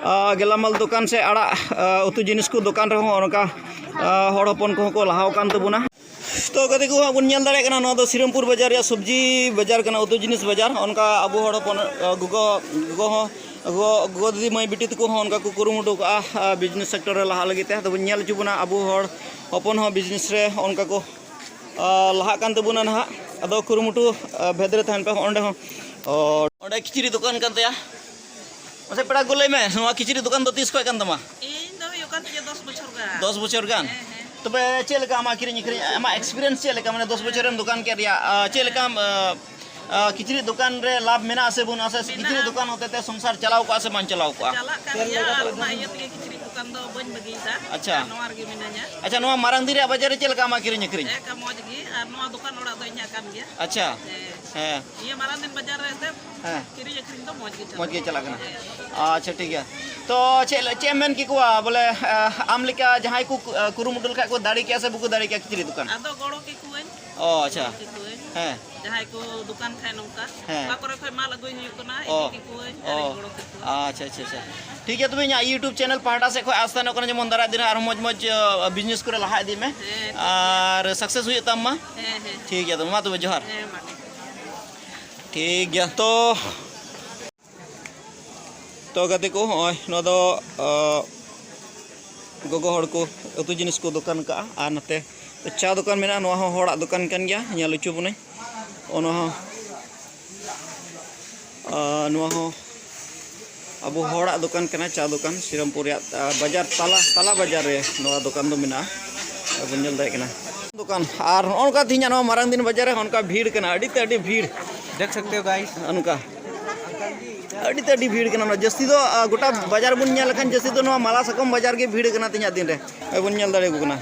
ᱜᱮᱞᱟᱢᱟᱞ ᱫᱚᱠᱟᱱ ᱥᱮ ᱟᱲᱟᱜ ᱩᱛᱩ ᱡᱤᱱᱤᱥ ᱠᱚ ᱫᱚᱠᱟᱱ ᱨᱮᱦᱚᱸ ᱱᱚᱜᱼᱚ ᱱᱚᱝᱠᱟ ᱦᱚᱲ ᱦᱚᱯᱚᱱ ᱠᱚᱦᱚᱸ ᱠᱚ ᱞᱟᱦᱟᱣ ᱟᱠᱟᱱ ᱛᱟᱵᱚᱱᱟ᱾ ᱛᱚ ᱜᱟᱛᱮ ᱠᱚ, ᱦᱟᱸᱜ ᱵᱚᱱ ᱧᱮᱞ ᱫᱟᱲᱮᱭᱟᱜ ᱠᱟᱱᱟ, ᱱᱚᱣᱟ ᱫᱚ ᱥᱤᱨᱟᱢᱯᱩᱨ ᱵᱟᱡᱟᱨ ᱨᱮᱭᱟᱜ ᱥᱚᱵᱽᱡᱤ ᱵᱟᱡᱟᱨ ᱠᱟᱱᱟ, ᱩᱛᱩ ᱡᱤᱱᱤᱥ ᱵᱟᱡᱟᱨ᱾ ᱚᱱᱠᱟ ᱟᱵᱚ ᱦᱚᱲ ᱦᱚᱯᱚᱱ ᱜᱚᱜᱚ ᱜᱚᱜᱚ ᱦᱚᱸ ᱜᱚᱜᱚ ᱜᱚᱜᱚ ᱫᱤᱫᱤ ᱢᱟᱹᱭ ᱵᱤᱴᱤ ᱛᱟᱠᱚ ᱦᱚᱸ ᱚᱱᱠᱟ ᱠᱚ ᱠᱩᱨᱩᱢᱩᱴᱩ ᱠᱟᱜᱼᱟ ᱵᱤᱡᱽᱱᱮᱥ ᱥᱮᱠᱴᱚᱨ ᱨᱮ ᱞᱟᱦᱟᱜ ᱞᱟᱹᱜᱤᱫ ᱛᱮ᱾ ᱟᱫᱚ ᱵᱚᱱ ᱧᱮᱞ ᱦᱚᱪᱚ ᱵᱚᱱᱟ ᱟᱵᱚ ᱦᱚᱲ ᱦᱚᱯᱚᱱ ᱦᱚᱸ ᱵᱤᱡᱽᱱᱮᱥ ᱨᱮ ᱚᱱᱠᱟ ᱠᱚ ᱞᱟᱦᱟᱜ ᱠᱟᱱ ᱛᱟᱵᱚᱱᱟ ᱱᱟᱦᱟᱜ᱾ ᱟᱫᱚ ᱠᱩᱨᱩᱢᱩᱴᱩ ᱵᱷᱮᱫ ᱨᱮ ᱛᱟᱦᱮᱱ ᱯᱮ᱾ ᱚᱸᱰᱮ ᱦᱚᱸ ᱚᱸᱰᱮ ᱠᱤᱪᱨᱤᱡ ᱫᱚᱠᱟᱱ ᱠᱟᱱ ᱛᱟᱭᱟ᱾ ᱢᱟᱥᱮ ᱯᱮᱲᱟ ᱠᱚ, ᱞᱟᱹᱭ ᱢᱮ, ᱱᱚᱣᱟ ᱠᱤᱪᱨᱤᱡ ᱫᱚᱠᱟᱱ ᱫᱚ ᱛᱤᱥ ᱠᱷᱚᱱ ᱠᱟᱱ ᱛᱟᱢᱟ? ᱤᱧ ᱫᱚ ᱦᱩᱭᱩᱜ ᱠᱟᱱ ᱛᱤᱧᱟᱹ ᱫᱚᱥ ᱵᱚᱪᱷᱚᱨ ᱜᱟᱱ᱾ ᱫᱚᱥ ᱵᱚᱪᱷᱚᱨ ᱜᱟᱱ? ᱦᱮᱸ, ᱦᱮᱸ᱾ ᱛᱚᱵᱮ ᱪᱮᱫ ᱞᱮᱠᱟ ᱟᱢᱟᱜ ᱠᱤᱨᱤᱧ ᱟᱹᱠᱷᱨᱤᱧ, ᱟᱢᱟᱜ ᱮᱠᱥᱯᱤᱨᱤᱭᱮᱱᱥ ᱪᱮᱫ ᱞᱮᱠᱟ? ᱢᱟᱱᱮ ᱫᱚᱥ ᱵᱚᱪᱷᱚᱨᱮᱢ ᱫᱚᱠᱟᱱ ᱠᱮᱫ ᱨᱮᱭᱟᱜ, ᱪᱮᱫ ᱞᱮᱠᱟᱢ ᱠᱤᱪᱨᱤᱡ ᱫᱚᱠᱟᱱ ᱨᱮ ᱞᱟᱵᱷ ᱢᱮᱱᱟᱜᱼᱟ ᱥᱮ ᱵᱟᱹᱱᱩᱜᱼᱟ, ᱥᱮ ᱠᱤᱪᱨᱤᱡ ᱫᱚᱠᱟᱱ ᱦᱚᱛᱮ ᱛᱮ ᱥᱚᱝᱥᱟᱨ ᱪᱟᱞᱟᱣ ᱠᱚᱜᱼᱟ ᱥᱮ ᱵᱟᱝ ᱪᱟᱞᱟᱣ ᱠᱚᱜᱼᱟ? ᱪᱟᱞᱟᱜ ᱠᱟᱱ ᱜᱮᱭᱟ, ᱟᱨ ᱚᱱᱟ ᱤᱭᱟᱹ ᱛᱮᱜᱮ ᱠᱤᱪᱨᱤᱡ ᱫᱚᱠᱟᱱ ᱫᱚ ᱵᱟᱹᱧ ᱵᱟᱹᱜᱤᱭᱮᱫᱟ᱾ ᱟᱪᱪᱷᱟ᱾ ᱟᱨ ᱱᱚᱣᱟ ᱨᱮᱜᱮ ᱢᱤᱱᱟᱹᱧᱟ᱾ ᱟᱪᱪᱷᱟ, ᱱᱚᱣᱟ ᱢᱟᱨᱟᱝ ᱫᱤᱱ ᱨᱮᱭᱟᱜ ᱵᱟᱡᱟᱨ ᱨᱮ ᱪᱮᱫ ᱞᱮᱠᱟ ᱟᱢᱟᱜ ᱠᱤᱨᱤᱧ ᱟᱹᱠᱷᱨᱤᱧ? ᱮᱠᱟ ᱢᱚᱡᱽ ᱜᱮ, ᱟᱨ ᱱᱚᱣᱟ ᱫᱚᱠᱟᱱ ᱚᱲᱟᱜ ᱫᱚ ᱤᱧᱟᱹᱜ ᱠᱟᱱ ᱜᱮᱭᱟ᱾ ᱟᱪᱪᱷᱟ᱾ ᱦᱮᱸ᱾ ᱦᱮᱸ᱾ ᱱᱤᱭᱟᱹ ᱢᱟᱨᱟᱝ ᱫᱤᱱ ᱵᱟᱡᱟᱨ ᱨᱮ ᱮᱱᱛᱮᱫ ᱦᱮᱸ᱾ ᱠᱤᱨᱤᱧ ᱟᱹᱠᱷᱨᱤᱧ ᱫᱚ ᱢᱚᱡᱽ ᱜᱮ ᱪᱟᱞᱟᱜ ᱢᱚᱡᱽ ᱜᱮ ᱪᱟᱞᱟᱜ ᱠᱟᱱᱟ᱾ ᱦᱮᱸ᱾ ᱟᱪᱪᱷᱟ, ᱴᱷᱤᱠ ᱜᱮᱭᱟ᱾ ᱛᱚ ᱪᱮᱫ ᱪᱮᱫ ᱮᱢ ᱢᱮᱱ ᱠᱮᱠᱚᱣᱟ ᱵᱚᱞᱮ, ᱟᱢ ᱞᱮᱠᱟ ᱡᱟᱦᱟᱸᱭ ᱠᱚ ᱠᱩᱨᱩᱢᱩᱴᱩ ᱞᱮᱠᱷᱟᱡ ᱠᱚ ᱫᱟᱲᱮ ᱠᱮᱭᱟ ᱥᱮ ᱵᱟᱠᱚ ᱫᱟᱲᱮ ᱠᱮᱭᱟ ᱠᱤᱪᱨᱤᱡ ᱫᱚᱠᱟᱱ? ᱟᱫᱚ ᱜᱚᱲᱚ ᱠᱮᱠᱚᱣᱟᱹᱧ᱾ ᱚ, ᱟᱪᱪᱷᱟ᱾ ᱜᱚᱲᱚ ᱠᱮᱠᱚᱣᱟᱹᱧ᱾ ᱦᱮᱸ᱾ ᱡᱟᱦᱟᱸᱭ ᱠᱚ ᱫᱚᱠᱟᱱ ᱠᱷᱟᱡ ᱱᱚᱝᱠᱟ, ᱦᱮᱸ᱾ ᱚᱠᱟ ᱠᱚᱨᱮ ᱠᱷᱚᱡ ᱢᱟᱞ ᱟᱹᱜᱩᱭ ᱦᱩᱭᱩᱜ ᱠᱟᱱᱟ, ᱚ᱾ ᱤᱫᱤ ᱠᱮᱠᱚᱣᱟᱹᱧ, ᱚ᱾ ᱟᱨᱤᱧ ᱜᱚᱲᱚ ᱠᱮᱠᱚᱣᱟ᱾ ᱟᱪᱪᱷᱟ, ᱟᱪᱪᱷᱟ, ᱟᱪᱪᱷᱟ᱾ ᱴᱷᱤᱠ ᱜᱮᱭᱟ, ᱛᱚᱵᱮ ᱤᱧᱟᱹᱜ YouTube ᱪᱮᱱᱮᱞ ᱯᱟᱦᱴᱟ ᱥᱮᱫ ᱠᱷᱚᱡ ᱟᱥ ᱛᱟᱦᱮᱱᱚᱜ ᱠᱟᱱᱟ ᱡᱮᱢᱚᱱ ᱫᱟᱨᱟᱭ ᱫᱤᱱ ᱨᱮ ᱟᱨᱦᱚᱸ ᱢᱚᱡᱽ ᱢᱚᱡᱽ ᱵᱤᱡᱽᱱᱮᱥ ᱠᱚᱨᱮ ᱞᱟᱦᱟ ᱤᱫᱤᱜ ᱢᱮ᱾ ᱦᱮᱸ, ᱴᱷᱤᱠ ᱜᱮᱭᱟ᱾ ᱟᱨ ᱥᱟᱠᱥᱮᱥ ᱦᱩᱭᱩᱜ ᱛᱟᱢ ᱢᱟ᱾ ᱦᱮᱸ, ᱦᱮᱸ᱾ ᱴᱷᱤᱠ ᱜᱮᱭᱟ, ᱛᱚᱵᱮ ᱢᱟ ᱛᱚᱵᱮ ᱡᱚᱦᱟᱨ᱾ ᱦᱮᱸ, ᱢᱟ᱾ ᱴᱷᱤᱠ ᱜᱮᱭᱟ, ᱛᱚ, ᱛᱚ ᱜᱟᱛᱮ ᱠᱚ, ᱦᱚᱸᱜᱼᱚᱭ ᱱᱚᱣᱟ ᱫᱚ, ᱚ, ᱜᱚᱜᱚ ᱦᱚᱲ ᱠᱚ ᱩᱛᱩ ᱡᱤᱱᱤᱥ ᱠᱚ ᱫᱚᱠᱟᱱ ᱠᱟᱜᱼᱟ᱾ ᱟᱨ ᱱᱚᱛᱮ ᱪᱟ ᱫᱚᱠᱟᱱ ᱢᱮᱱᱟᱜᱼᱟ, ᱱᱚᱣᱟ ᱦᱚᱸ ᱦᱚᱲᱟᱜ ᱫᱚᱠᱟᱱ ᱠᱟᱱ ᱜᱮᱭᱟ, ᱧᱮᱞ ᱦᱚᱪᱚ ᱵᱚᱱᱟᱹᱧ᱾ ᱚ, ᱱᱚᱣᱟ ᱦᱚᱸ, ᱚ, ᱱᱚᱣᱟ ᱦᱚᱸ ᱟᱵᱚ ᱦᱚᱲᱟᱜ ᱫᱚᱠᱟᱱ ᱠᱟᱱᱟ, ᱪᱟ ᱫᱚᱠᱟᱱ, ᱥᱤᱨᱟᱢᱯᱩᱨ ᱨᱮᱭᱟᱜ, ᱟ, ᱵᱟᱡᱟᱨ ᱛᱟᱞᱟ, ᱛᱟᱞᱟ ᱵᱟᱡᱟᱨ ᱨᱮ ᱱᱚᱣᱟ ᱫᱚᱠᱟᱱ ᱫᱚ ᱢᱮᱱᱟᱜᱼᱟ᱾ ᱟᱵᱚ ᱧᱮᱞ ᱫᱟᱲᱮᱭᱟᱜ ᱠᱟᱱᱟ ᱫᱚᱠᱟᱱ᱾ ᱟᱨ ᱱᱚᱜᱼᱚ ᱱᱚᱝᱠᱟ ᱛᱮᱦᱮᱧᱟᱜ ᱱᱚᱣᱟ ᱢᱟᱨᱟᱝ ᱫᱤᱱ ᱵᱟᱡᱟᱨ ᱨᱮ ᱚᱱᱠᱟ ᱵᱷᱤᱲ ᱠᱟᱱᱟ, ᱟᱹᱰᱤ ᱛᱮ ᱟᱹᱰᱤ ᱵᱷᱤᱲ᱾ ᱫᱮᱠᱷ ᱥᱟᱠᱛᱮ ᱦᱳ ᱜᱟᱭᱥ᱾ ᱱᱚᱝᱠᱟ ᱟᱹᱰᱤ ᱛᱮ ᱟᱹᱰᱤ ᱵᱷᱤᱲ ᱠᱟᱱᱟ᱾ ᱡᱟᱹᱥᱛᱤ ᱫᱚ, ᱟ, ᱜᱚᱴᱟ ᱵᱟᱡᱟᱨ ᱵᱚᱱ ᱧᱮᱞ ᱞᱮᱠᱷᱟᱱ ᱡᱟᱹᱥᱛᱤ ᱫᱚ ᱱᱚᱣᱟ ᱢᱟᱞᱟ ᱥᱟᱠᱚᱢ ᱵᱟᱡᱟᱨ ᱜᱮ ᱵᱷᱤᱲ ᱠᱟᱱᱟ ᱛᱮᱦᱮᱧᱟᱜ ᱫᱤᱱ ᱨᱮ᱾ ᱱᱚᱜᱼᱚᱭ ᱵᱚᱱ ᱧᱮᱞ ᱫᱟᱲᱮᱭᱟᱠᱚ ᱠᱟᱱᱟ᱾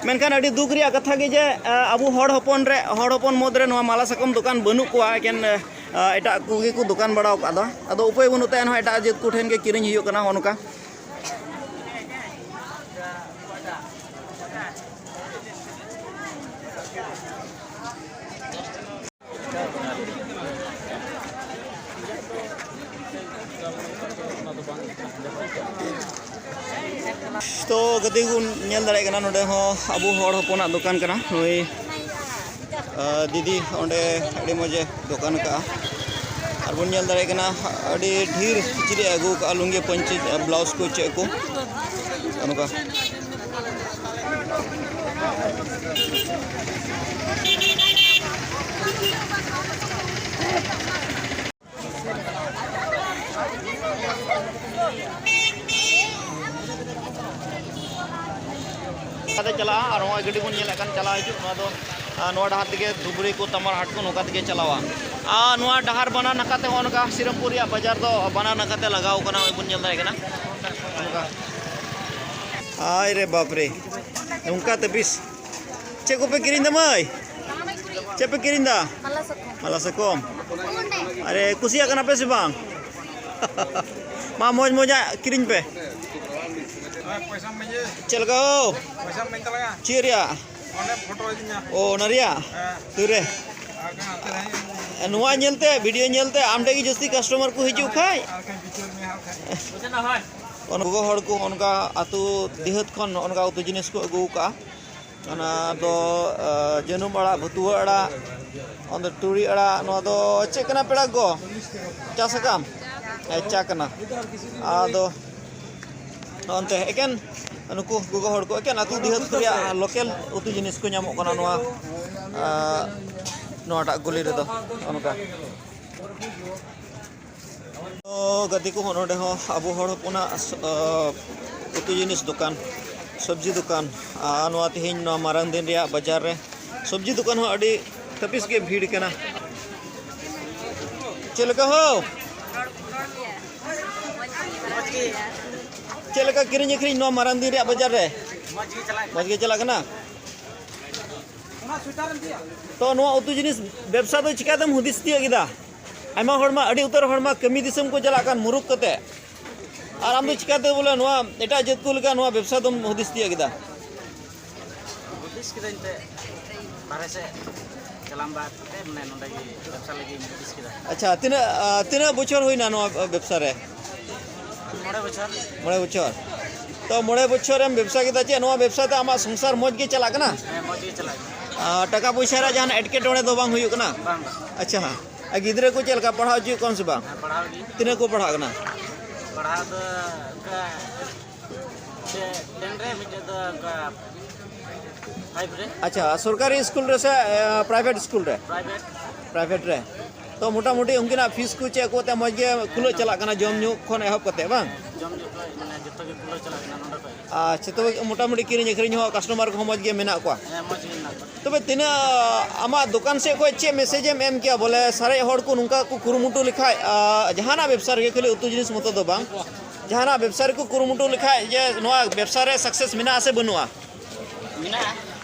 ᱢᱮᱱᱠᱷᱟᱱ ᱟᱹᱰᱤ ᱫᱩᱠ ᱨᱮᱭᱟᱜ ᱠᱟᱛᱷᱟ ᱜᱮ ᱡᱮ, ᱟ, ᱟᱵᱚ ᱦᱚᱲ ᱦᱚᱯᱚᱱ ᱨᱮ, ᱦᱚᱲ ᱦᱚᱯᱚᱱ ᱢᱩᱫᱽ ᱨᱮ ᱱᱚᱣᱟ ᱢᱟᱞᱟ ᱥᱟᱠᱚᱢ ᱫᱚᱠᱟᱱ ᱵᱟᱹᱱᱩᱜ ᱠᱚᱣᱟ, ᱮᱠᱮᱱ, ᱟ, ᱮᱴᱟᱜ ᱠᱚᱜᱮ ᱠᱚ ᱫᱚᱠᱟᱱ ᱵᱟᱲᱟᱣ ᱠᱟᱜ ᱫᱚ᱾ ᱟᱫᱚ ᱩᱯᱟᱹᱭ ᱵᱟᱹᱱᱩᱜ ᱛᱮ ᱮᱱᱦᱚᱸ ᱮᱴᱟᱜ ᱡᱟᱹᱛ ᱠᱚ ᱴᱷᱮᱱ ᱜᱮ ᱠᱤᱨᱤᱧ ᱦᱩᱭᱩᱜ ᱠᱟᱱᱟ ᱱᱚᱜᱼᱚ ᱱᱚᱝᱠᱟ᱾ ᱛᱚ ᱜᱟᱛᱮ ᱠᱚ ᱧᱮᱞ ᱫᱟᱲᱮᱭᱟᱜ ᱠᱟᱱᱟ, ᱱᱚᱰᱮ ᱦᱚᱸ ᱟᱵᱚ ᱦᱚᱲ ᱦᱚᱯᱚᱱᱟᱜ ᱫᱚᱠᱟᱱ ᱠᱟᱱᱟ᱾ ᱱᱩᱭ ᱟᱨ ᱫᱤᱫᱤ ᱚᱸᱰᱮ ᱟᱹᱰᱤ ᱢᱚᱡᱮ ᱫᱚᱠᱟᱱ ᱟᱠᱟᱫᱼᱟ᱾ ᱟᱨ ᱵᱚᱱ ᱧᱮᱞ ᱫᱟᱲᱮᱭᱟᱜ ᱠᱟᱱᱟ ᱟᱹᱰᱤ ᱰᱷᱮᱨ ᱠᱤᱪᱨᱤᱡ ᱮ ᱟᱹᱜᱩ ᱟᱠᱟᱫᱼᱟ, ᱞᱩᱝᱜᱤ ᱯᱟᱹᱧᱪᱤ ᱵᱞᱟᱣᱩᱡᱽ ᱠᱚ ᱪᱮᱫ ᱠᱚ ᱱᱚᱝᱠᱟ᱾ ᱪᱟᱞᱟᱜᱼᱟ᱾ ᱟᱨ ᱱᱚᱜᱼᱚᱭ ᱜᱟᱹᱰᱤ ᱵᱚᱱ ᱧᱮᱞᱮᱫ ᱠᱟᱱ ᱪᱟᱞᱟᱣ ᱦᱤᱡᱩᱜ, ᱱᱚᱣᱟ ᱫᱚ ᱟᱨ ᱱᱚᱣᱟ ᱰᱟᱦᱟᱨ ᱛᱮᱜᱮ ᱫᱷᱩᱵᱽᱨᱤ ᱠᱚ, ᱛᱟᱢᱟᱨ ᱦᱟᱴ ᱠᱚ ᱱᱚᱝᱠᱟ ᱛᱮᱜᱮ ᱪᱟᱞᱟᱣᱟ᱾ ᱟᱨ ᱱᱚᱣᱟ ᱰᱟᱦᱟᱨ ᱵᱟᱱᱟᱨ ᱱᱟᱠᱷᱟ ᱛᱮ ᱦᱚᱸ ᱱᱚᱝᱠᱟ ᱥᱤᱨᱟᱹᱢᱯᱩᱨ ᱨᱮᱭᱟᱜ ᱵᱟᱡᱟᱨ ᱫᱚ ᱵᱟᱱᱟᱨ ᱱᱟᱠᱷᱟ ᱛᱮ ᱞᱟᱜᱟᱣ ᱠᱟᱱᱟ, ᱱᱚᱜᱼᱚᱭ ᱵᱚᱱ ᱧᱮᱞ ᱫᱟᱲᱮᱭᱟᱜ ᱠᱟᱱᱟ᱾ ᱱᱚᱝᱠᱟ᱾ ᱦᱟᱭ ᱨᱮ ᱵᱟᱯ ᱨᱮ, ᱱᱚᱝᱠᱟ ᱛᱟᱹᱯᱤᱥ᱾ ᱪᱮᱫ ᱠᱚᱯᱮ ᱠᱤᱨᱤᱧ ᱫᱟ ᱢᱟᱹᱭ? ᱪᱮᱫ ᱯᱮ ᱠᱤᱨᱤᱧ ᱫᱟ? ᱢᱟᱞᱟ ᱥᱟᱠᱚᱢ᱾ ᱢᱟᱞᱟ ᱥᱟᱠᱚᱢ᱾ ᱟᱨᱮ, ᱠᱩᱥᱤᱭᱟᱜ ᱠᱟᱱᱟ ᱯᱮ ᱥᱮ ᱵᱟᱝ? ᱢᱟ, ᱢᱚᱡᱽ ᱢᱚᱡᱟᱜ ᱠᱤᱨᱤᱧ ᱯᱮ᱾ ᱪᱮᱫ ᱞᱮᱠᱟ ᱦᱳ? ᱪᱮᱫ ᱨᱮᱭᱟᱜ? ᱚ, ᱚᱱᱟ ᱨᱮᱭᱟᱜ? ᱛᱤᱨᱮ? ᱱᱚᱣᱟ ᱧᱮᱞᱛᱮ, ᱵᱷᱤᱰᱤᱭᱳ ᱧᱮᱞᱛᱮ ᱟᱢ ᱴᱷᱮᱱ ᱜᱮ ᱡᱟᱹᱥᱛᱤ ᱠᱟᱥᱴᱚᱢᱟᱨ ᱠᱚ ᱦᱤᱡᱩᱜ ᱠᱷᱟᱡ᱾ ᱜᱚᱜᱚ ᱦᱚᱲ ᱠᱚ ᱚᱱᱠᱟ ᱟᱹᱛᱩ ᱰᱤᱦᱟᱹᱛ ᱠᱷᱚᱱ ᱱᱚᱜᱼᱚ ᱱᱚᱝᱠᱟ ᱩᱛᱩ ᱡᱤᱱᱤᱥ ᱠᱚ ᱟᱹᱜᱩ ᱠᱟᱜᱼᱟ᱾ ᱚᱱᱟ ᱫᱚ, ᱟ, ᱡᱟᱹᱱᱩᱢ ᱟᱲᱟᱜ, ᱵᱷᱟᱹᱛᱩᱣᱟᱹ ᱟᱲᱟᱜ, ᱚᱱᱟ ᱫᱚ ᱛᱩᱲᱤ ᱟᱲᱟᱜ, ᱱᱚᱣᱟ ᱫᱚ ᱪᱮᱫ ᱠᱟᱱᱟ ᱯᱮᱲᱟ ᱠᱚ? ᱪᱟ ᱥᱟᱠᱟᱢ? ᱦᱮᱸ, ᱪᱟ ᱠᱟᱱᱟ᱾ ᱟᱫᱚ ᱱᱚᱜᱼᱚᱱᱛᱮ ᱮᱠᱮᱱ ᱱᱩᱠᱩ ᱜᱚᱜᱚ ᱦᱚᱲ ᱠᱚ ᱮᱠᱮᱱ ᱟᱹᱛᱩ ᱰᱤᱦᱟᱹᱛ ᱠᱚ ᱨᱮᱭᱟᱜ ᱞᱳᱠᱮᱞ ᱩᱛᱩ ᱡᱤᱱᱤᱥ ᱠᱚ ᱧᱟᱢᱚᱜ ᱠᱟᱱᱟ ᱱᱚᱣᱟ, ᱟ, ᱱᱚᱣᱟᱴᱟᱜ ᱜᱩᱞᱤ ᱨᱮᱫᱚ᱾ ᱱᱚᱜᱼᱚ ᱱᱚᱝᱠᱟ᱾ ᱛᱚ ᱜᱟᱛᱮ ᱠᱚ, ᱱᱚᱰᱮ ᱦᱚᱸ ᱟᱵᱚ ᱦᱚᱲ ᱦᱚᱯᱚᱱᱟᱜ, ᱟ, ᱩᱛᱩ ᱡᱤᱱᱤᱥ ᱫᱚᱠᱟᱱ, ᱥᱚᱵᱽᱡᱤ ᱫᱚᱠᱟᱱ, ᱟᱨ ᱱᱚᱣᱟ ᱛᱮᱦᱮᱧ ᱱᱚᱣᱟ ᱢᱟᱨᱟᱝ ᱫᱤᱱ ᱨᱮᱭᱟᱜ ᱵᱟᱡᱟᱨ ᱨᱮ ᱥᱚᱵᱽᱡᱤ ᱫᱚᱠᱟᱱ ᱦᱚᱸ ᱟᱹᱰᱤ ᱛᱟᱹᱯᱤᱥ ᱜᱮ ᱵᱷᱤᱲ ᱠᱟᱱᱟ᱾ ᱪᱮᱫ ᱞᱮᱠᱟ ᱦᱳ? ᱪᱮᱫ ᱞᱮᱠᱟ ᱠᱤᱨᱤᱧ ᱟᱹᱠᱷᱨᱤᱧ ᱱᱚᱣᱟ ᱢᱟᱨᱟᱝ ᱫᱤᱱ ᱨᱮᱭᱟᱜ ᱵᱟᱡᱟᱨ ᱨᱮ? ᱢᱚᱡᱽ ᱜᱮ ᱪᱟᱞᱟᱜ ᱠᱟᱱᱟ᱾ ᱛᱚ ᱱᱚᱣᱟ ᱩᱛᱩ ᱡᱤᱱᱤᱥ ᱵᱮᱵᱽᱥᱟ ᱫᱚ ᱪᱤᱠᱟᱹᱛᱮᱢ ᱦᱩᱫᱤᱥ ᱛᱤᱭᱳᱜ ᱠᱮᱫᱟ? ᱟᱭᱢᱟ ᱦᱚᱲ ᱢᱟ, ᱟᱹᱰᱤ ᱩᱛᱟᱹᱨ ᱦᱚᱲ ᱢᱟ ᱠᱟᱹᱢᱤ ᱫᱤᱥᱚᱢ ᱠᱚ ᱪᱟᱞᱟᱜ ᱠᱟᱱ ᱢᱩᱨᱩᱠ ᱠᱟᱛᱮ, ᱟᱨ ᱟᱢ ᱫᱚ ᱪᱤᱠᱟᱹᱛᱮ ᱵᱚᱞᱮ ᱱᱚᱣᱟ ᱮᱴᱟᱜ ᱡᱟᱹᱛ ᱠᱚ ᱞᱮᱠᱟ ᱱᱚᱣᱟ ᱵᱮᱵᱽᱥᱟ ᱫᱚᱢ ᱦᱩᱫᱤᱥ ᱛᱤᱭᱳᱜ ᱠᱮᱫᱟ? ᱦᱩᱫᱤᱥ ᱠᱤᱫᱟᱹᱧ ᱛᱮ ᱵᱟᱨᱦᱮ ᱥᱮᱫ ᱪᱟᱞᱟᱣ ᱵᱟᱫ ᱠᱟᱛᱮ, ᱢᱟᱱᱮ, ᱱᱚᱰᱮ ᱜᱮ ᱵᱮᱵᱽᱥᱟ ᱞᱟᱹᱜᱤᱫ ᱤᱧ ᱦᱩᱫᱤᱥ ᱠᱮᱫᱟ᱾ ᱟᱪᱪᱷᱟ, ᱛᱤᱱᱟᱹᱜ, ᱟ, ᱛᱤᱱᱟᱹᱜ ᱵᱚᱪᱷᱚᱨ ᱦᱩᱭᱱᱟ ᱱᱚᱣᱟ, ᱟ, ᱵᱮᱵᱽᱥᱟ ᱨᱮ? ᱢᱚᱬᱮ ᱢᱚᱬᱮ ᱵᱚᱪᱷᱚᱨ᱾ ᱛᱚ, ᱢᱚᱬᱮ ᱵᱚᱪᱷᱚᱨᱮᱢ ᱵᱮᱵᱽᱥᱟ ᱠᱮᱫᱟ, ᱪᱮᱫ ᱱᱚᱣᱟ ᱵᱮᱵᱽᱥᱟ ᱛᱮ ᱟᱢᱟᱜ ᱥᱚᱝᱥᱟᱨ ᱢᱚᱡᱽ ᱜᱮ ᱪᱟᱞᱟᱜ ᱠᱟᱱᱟ? ᱦᱮᱸ, ᱢᱚᱡᱽ ᱜᱮ ᱪᱟᱞᱟᱜ ᱠᱟᱱᱟ᱾ ᱟᱨ ᱴᱟᱠᱟ ᱯᱚᱭᱥᱟ ᱨᱮᱭᱟᱜ ᱡᱟᱦᱟᱱ ᱮᱴᱠᱮᱴᱚᱬᱮ ᱫᱚ ᱵᱟᱝ ᱦᱩᱭᱩᱜ ᱠᱟᱱᱟ? ᱵᱟᱝ, ᱵᱟᱝ᱾ ᱟᱪᱪᱷᱟ, ᱦᱮᱸ᱾ ᱟᱨ ᱜᱤᱫᱽᱨᱟᱹ ᱠᱚ ᱪᱮᱫ ᱞᱮᱠᱟ, ᱯᱟᱲᱦᱟᱣ ᱦᱚᱪᱚᱭᱮᱫ ᱠᱚᱣᱟᱢ ᱥᱮ ᱵᱟᱝ? ᱦᱮᱸ, ᱯᱟᱲᱦᱟᱣ ᱜᱮ᱾ ᱛᱤᱱᱟᱹᱜ ᱠᱚ ᱯᱟᱲᱦᱟᱜ ᱠᱟᱱᱟ? ᱯᱟᱲᱦᱟᱣ ᱫᱚ ᱚᱱᱠᱟ ᱴᱮᱱ ᱨᱮ, ᱢᱤᱫᱴᱮᱡ ᱫᱚ ᱚᱱᱠᱟ ᱯᱷᱟᱭᱤᱵᱷ ᱨᱮ᱾ ᱟᱪᱪᱷᱟ, ᱥᱚᱨᱠᱟᱨᱤ ᱥᱠᱩᱞ ᱨᱮ ᱥᱮ, ᱮ, ᱯᱨᱟᱭᱵᱷᱮᱴ ᱥᱠᱩᱞ ᱨᱮ? ᱯᱨᱟᱭᱵᱷᱮᱴ᱾ ᱯᱨᱟᱭᱵᱷᱮᱴ ᱨᱮ᱾ ᱛᱚ, ᱢᱚᱴᱟᱢᱩᱴᱤ ᱩᱱᱠᱤᱱᱟᱜ ᱯᱷᱤᱥ ᱠᱚ ᱪᱮᱫ ᱠᱚ ᱛᱮ ᱢᱚᱡᱽ ᱜᱮ ᱠᱷᱩᱞᱟᱹᱣ ᱪᱟᱞᱟᱜ ᱠᱟᱱᱟ, ᱡᱚᱢ ᱧᱩ ᱠᱷᱚᱱ ᱮᱦᱚᱵ ᱠᱟᱛᱮ, ᱵᱟᱝ? ᱡᱚᱢ ᱧᱩ ᱠᱚ, ᱢᱟᱱᱮ, ᱡᱚᱛᱚ ᱜᱮ ᱠᱷᱩᱞᱟᱹᱣ ᱪᱟᱞᱟᱜ ᱠᱟᱱᱟ ᱱᱚᱰᱮ ᱠᱷᱚᱡ᱾ ᱟᱪᱪᱷᱟ, ᱛᱚᱵᱮ ᱢᱚᱴᱟᱢᱩᱴᱤ ᱠᱤᱨᱤᱧ ᱟᱹᱠᱷᱨᱤᱧ ᱦᱚᱸ ᱠᱟᱥᱴᱚᱢᱟᱨ ᱠᱚᱦᱚᱸ ᱢᱚᱡᱽ ᱜᱮ ᱢᱮᱱᱟᱜ ᱠᱚᱣᱟ? ᱦᱮᱸ, ᱢᱚᱡᱽ ᱜᱮ ᱢᱮᱱᱟᱜ ᱠᱚᱣᱟ᱾ ᱛᱚᱵᱮ ᱛᱤᱱᱟᱹᱜ ᱟᱢᱟᱜ ᱫᱚᱠᱟᱱ ᱥᱮᱫ ᱠᱷᱚᱱ ᱪᱮᱫ ᱢᱮᱥᱮᱡᱽ ᱮᱢ ᱮᱢ ᱠᱮᱭᱟ, ᱵᱚᱞᱮ, ᱥᱟᱨᱮᱡ ᱦᱚᱲ ᱠᱚ ᱱᱚᱝᱠᱟ ᱠᱚ ᱠᱩᱨᱩᱢᱩᱴᱩ ᱞᱮᱠᱷᱟᱡ, ᱟ, ᱡᱟᱦᱟᱱᱟᱜ ᱵᱮᱵᱽᱥᱟ ᱨᱮᱜᱮ, ᱠᱷᱟᱹᱞᱤ ᱩᱛᱩ ᱡᱤᱱᱤᱥ ᱢᱚᱛᱚ ᱫᱚ ᱵᱟᱝ, ᱡᱟᱦᱟᱱᱟᱜ ᱵᱮᱵᱽᱥᱟ ᱨᱮᱠᱚ ᱠᱩᱨᱩᱢᱩᱴᱩ ᱞᱮᱠᱷᱟᱡ, ᱡᱮ ᱱᱚᱣᱟ ᱵᱮᱵᱽᱥᱟ ᱨᱮ ᱥᱟᱠᱥᱮᱥ ᱢᱮᱱᱟᱜᱼᱟ ᱥᱮ ᱵᱟᱹᱱᱩᱜᱼᱟ? ᱢᱮᱱᱟᱜᱼᱟ᱾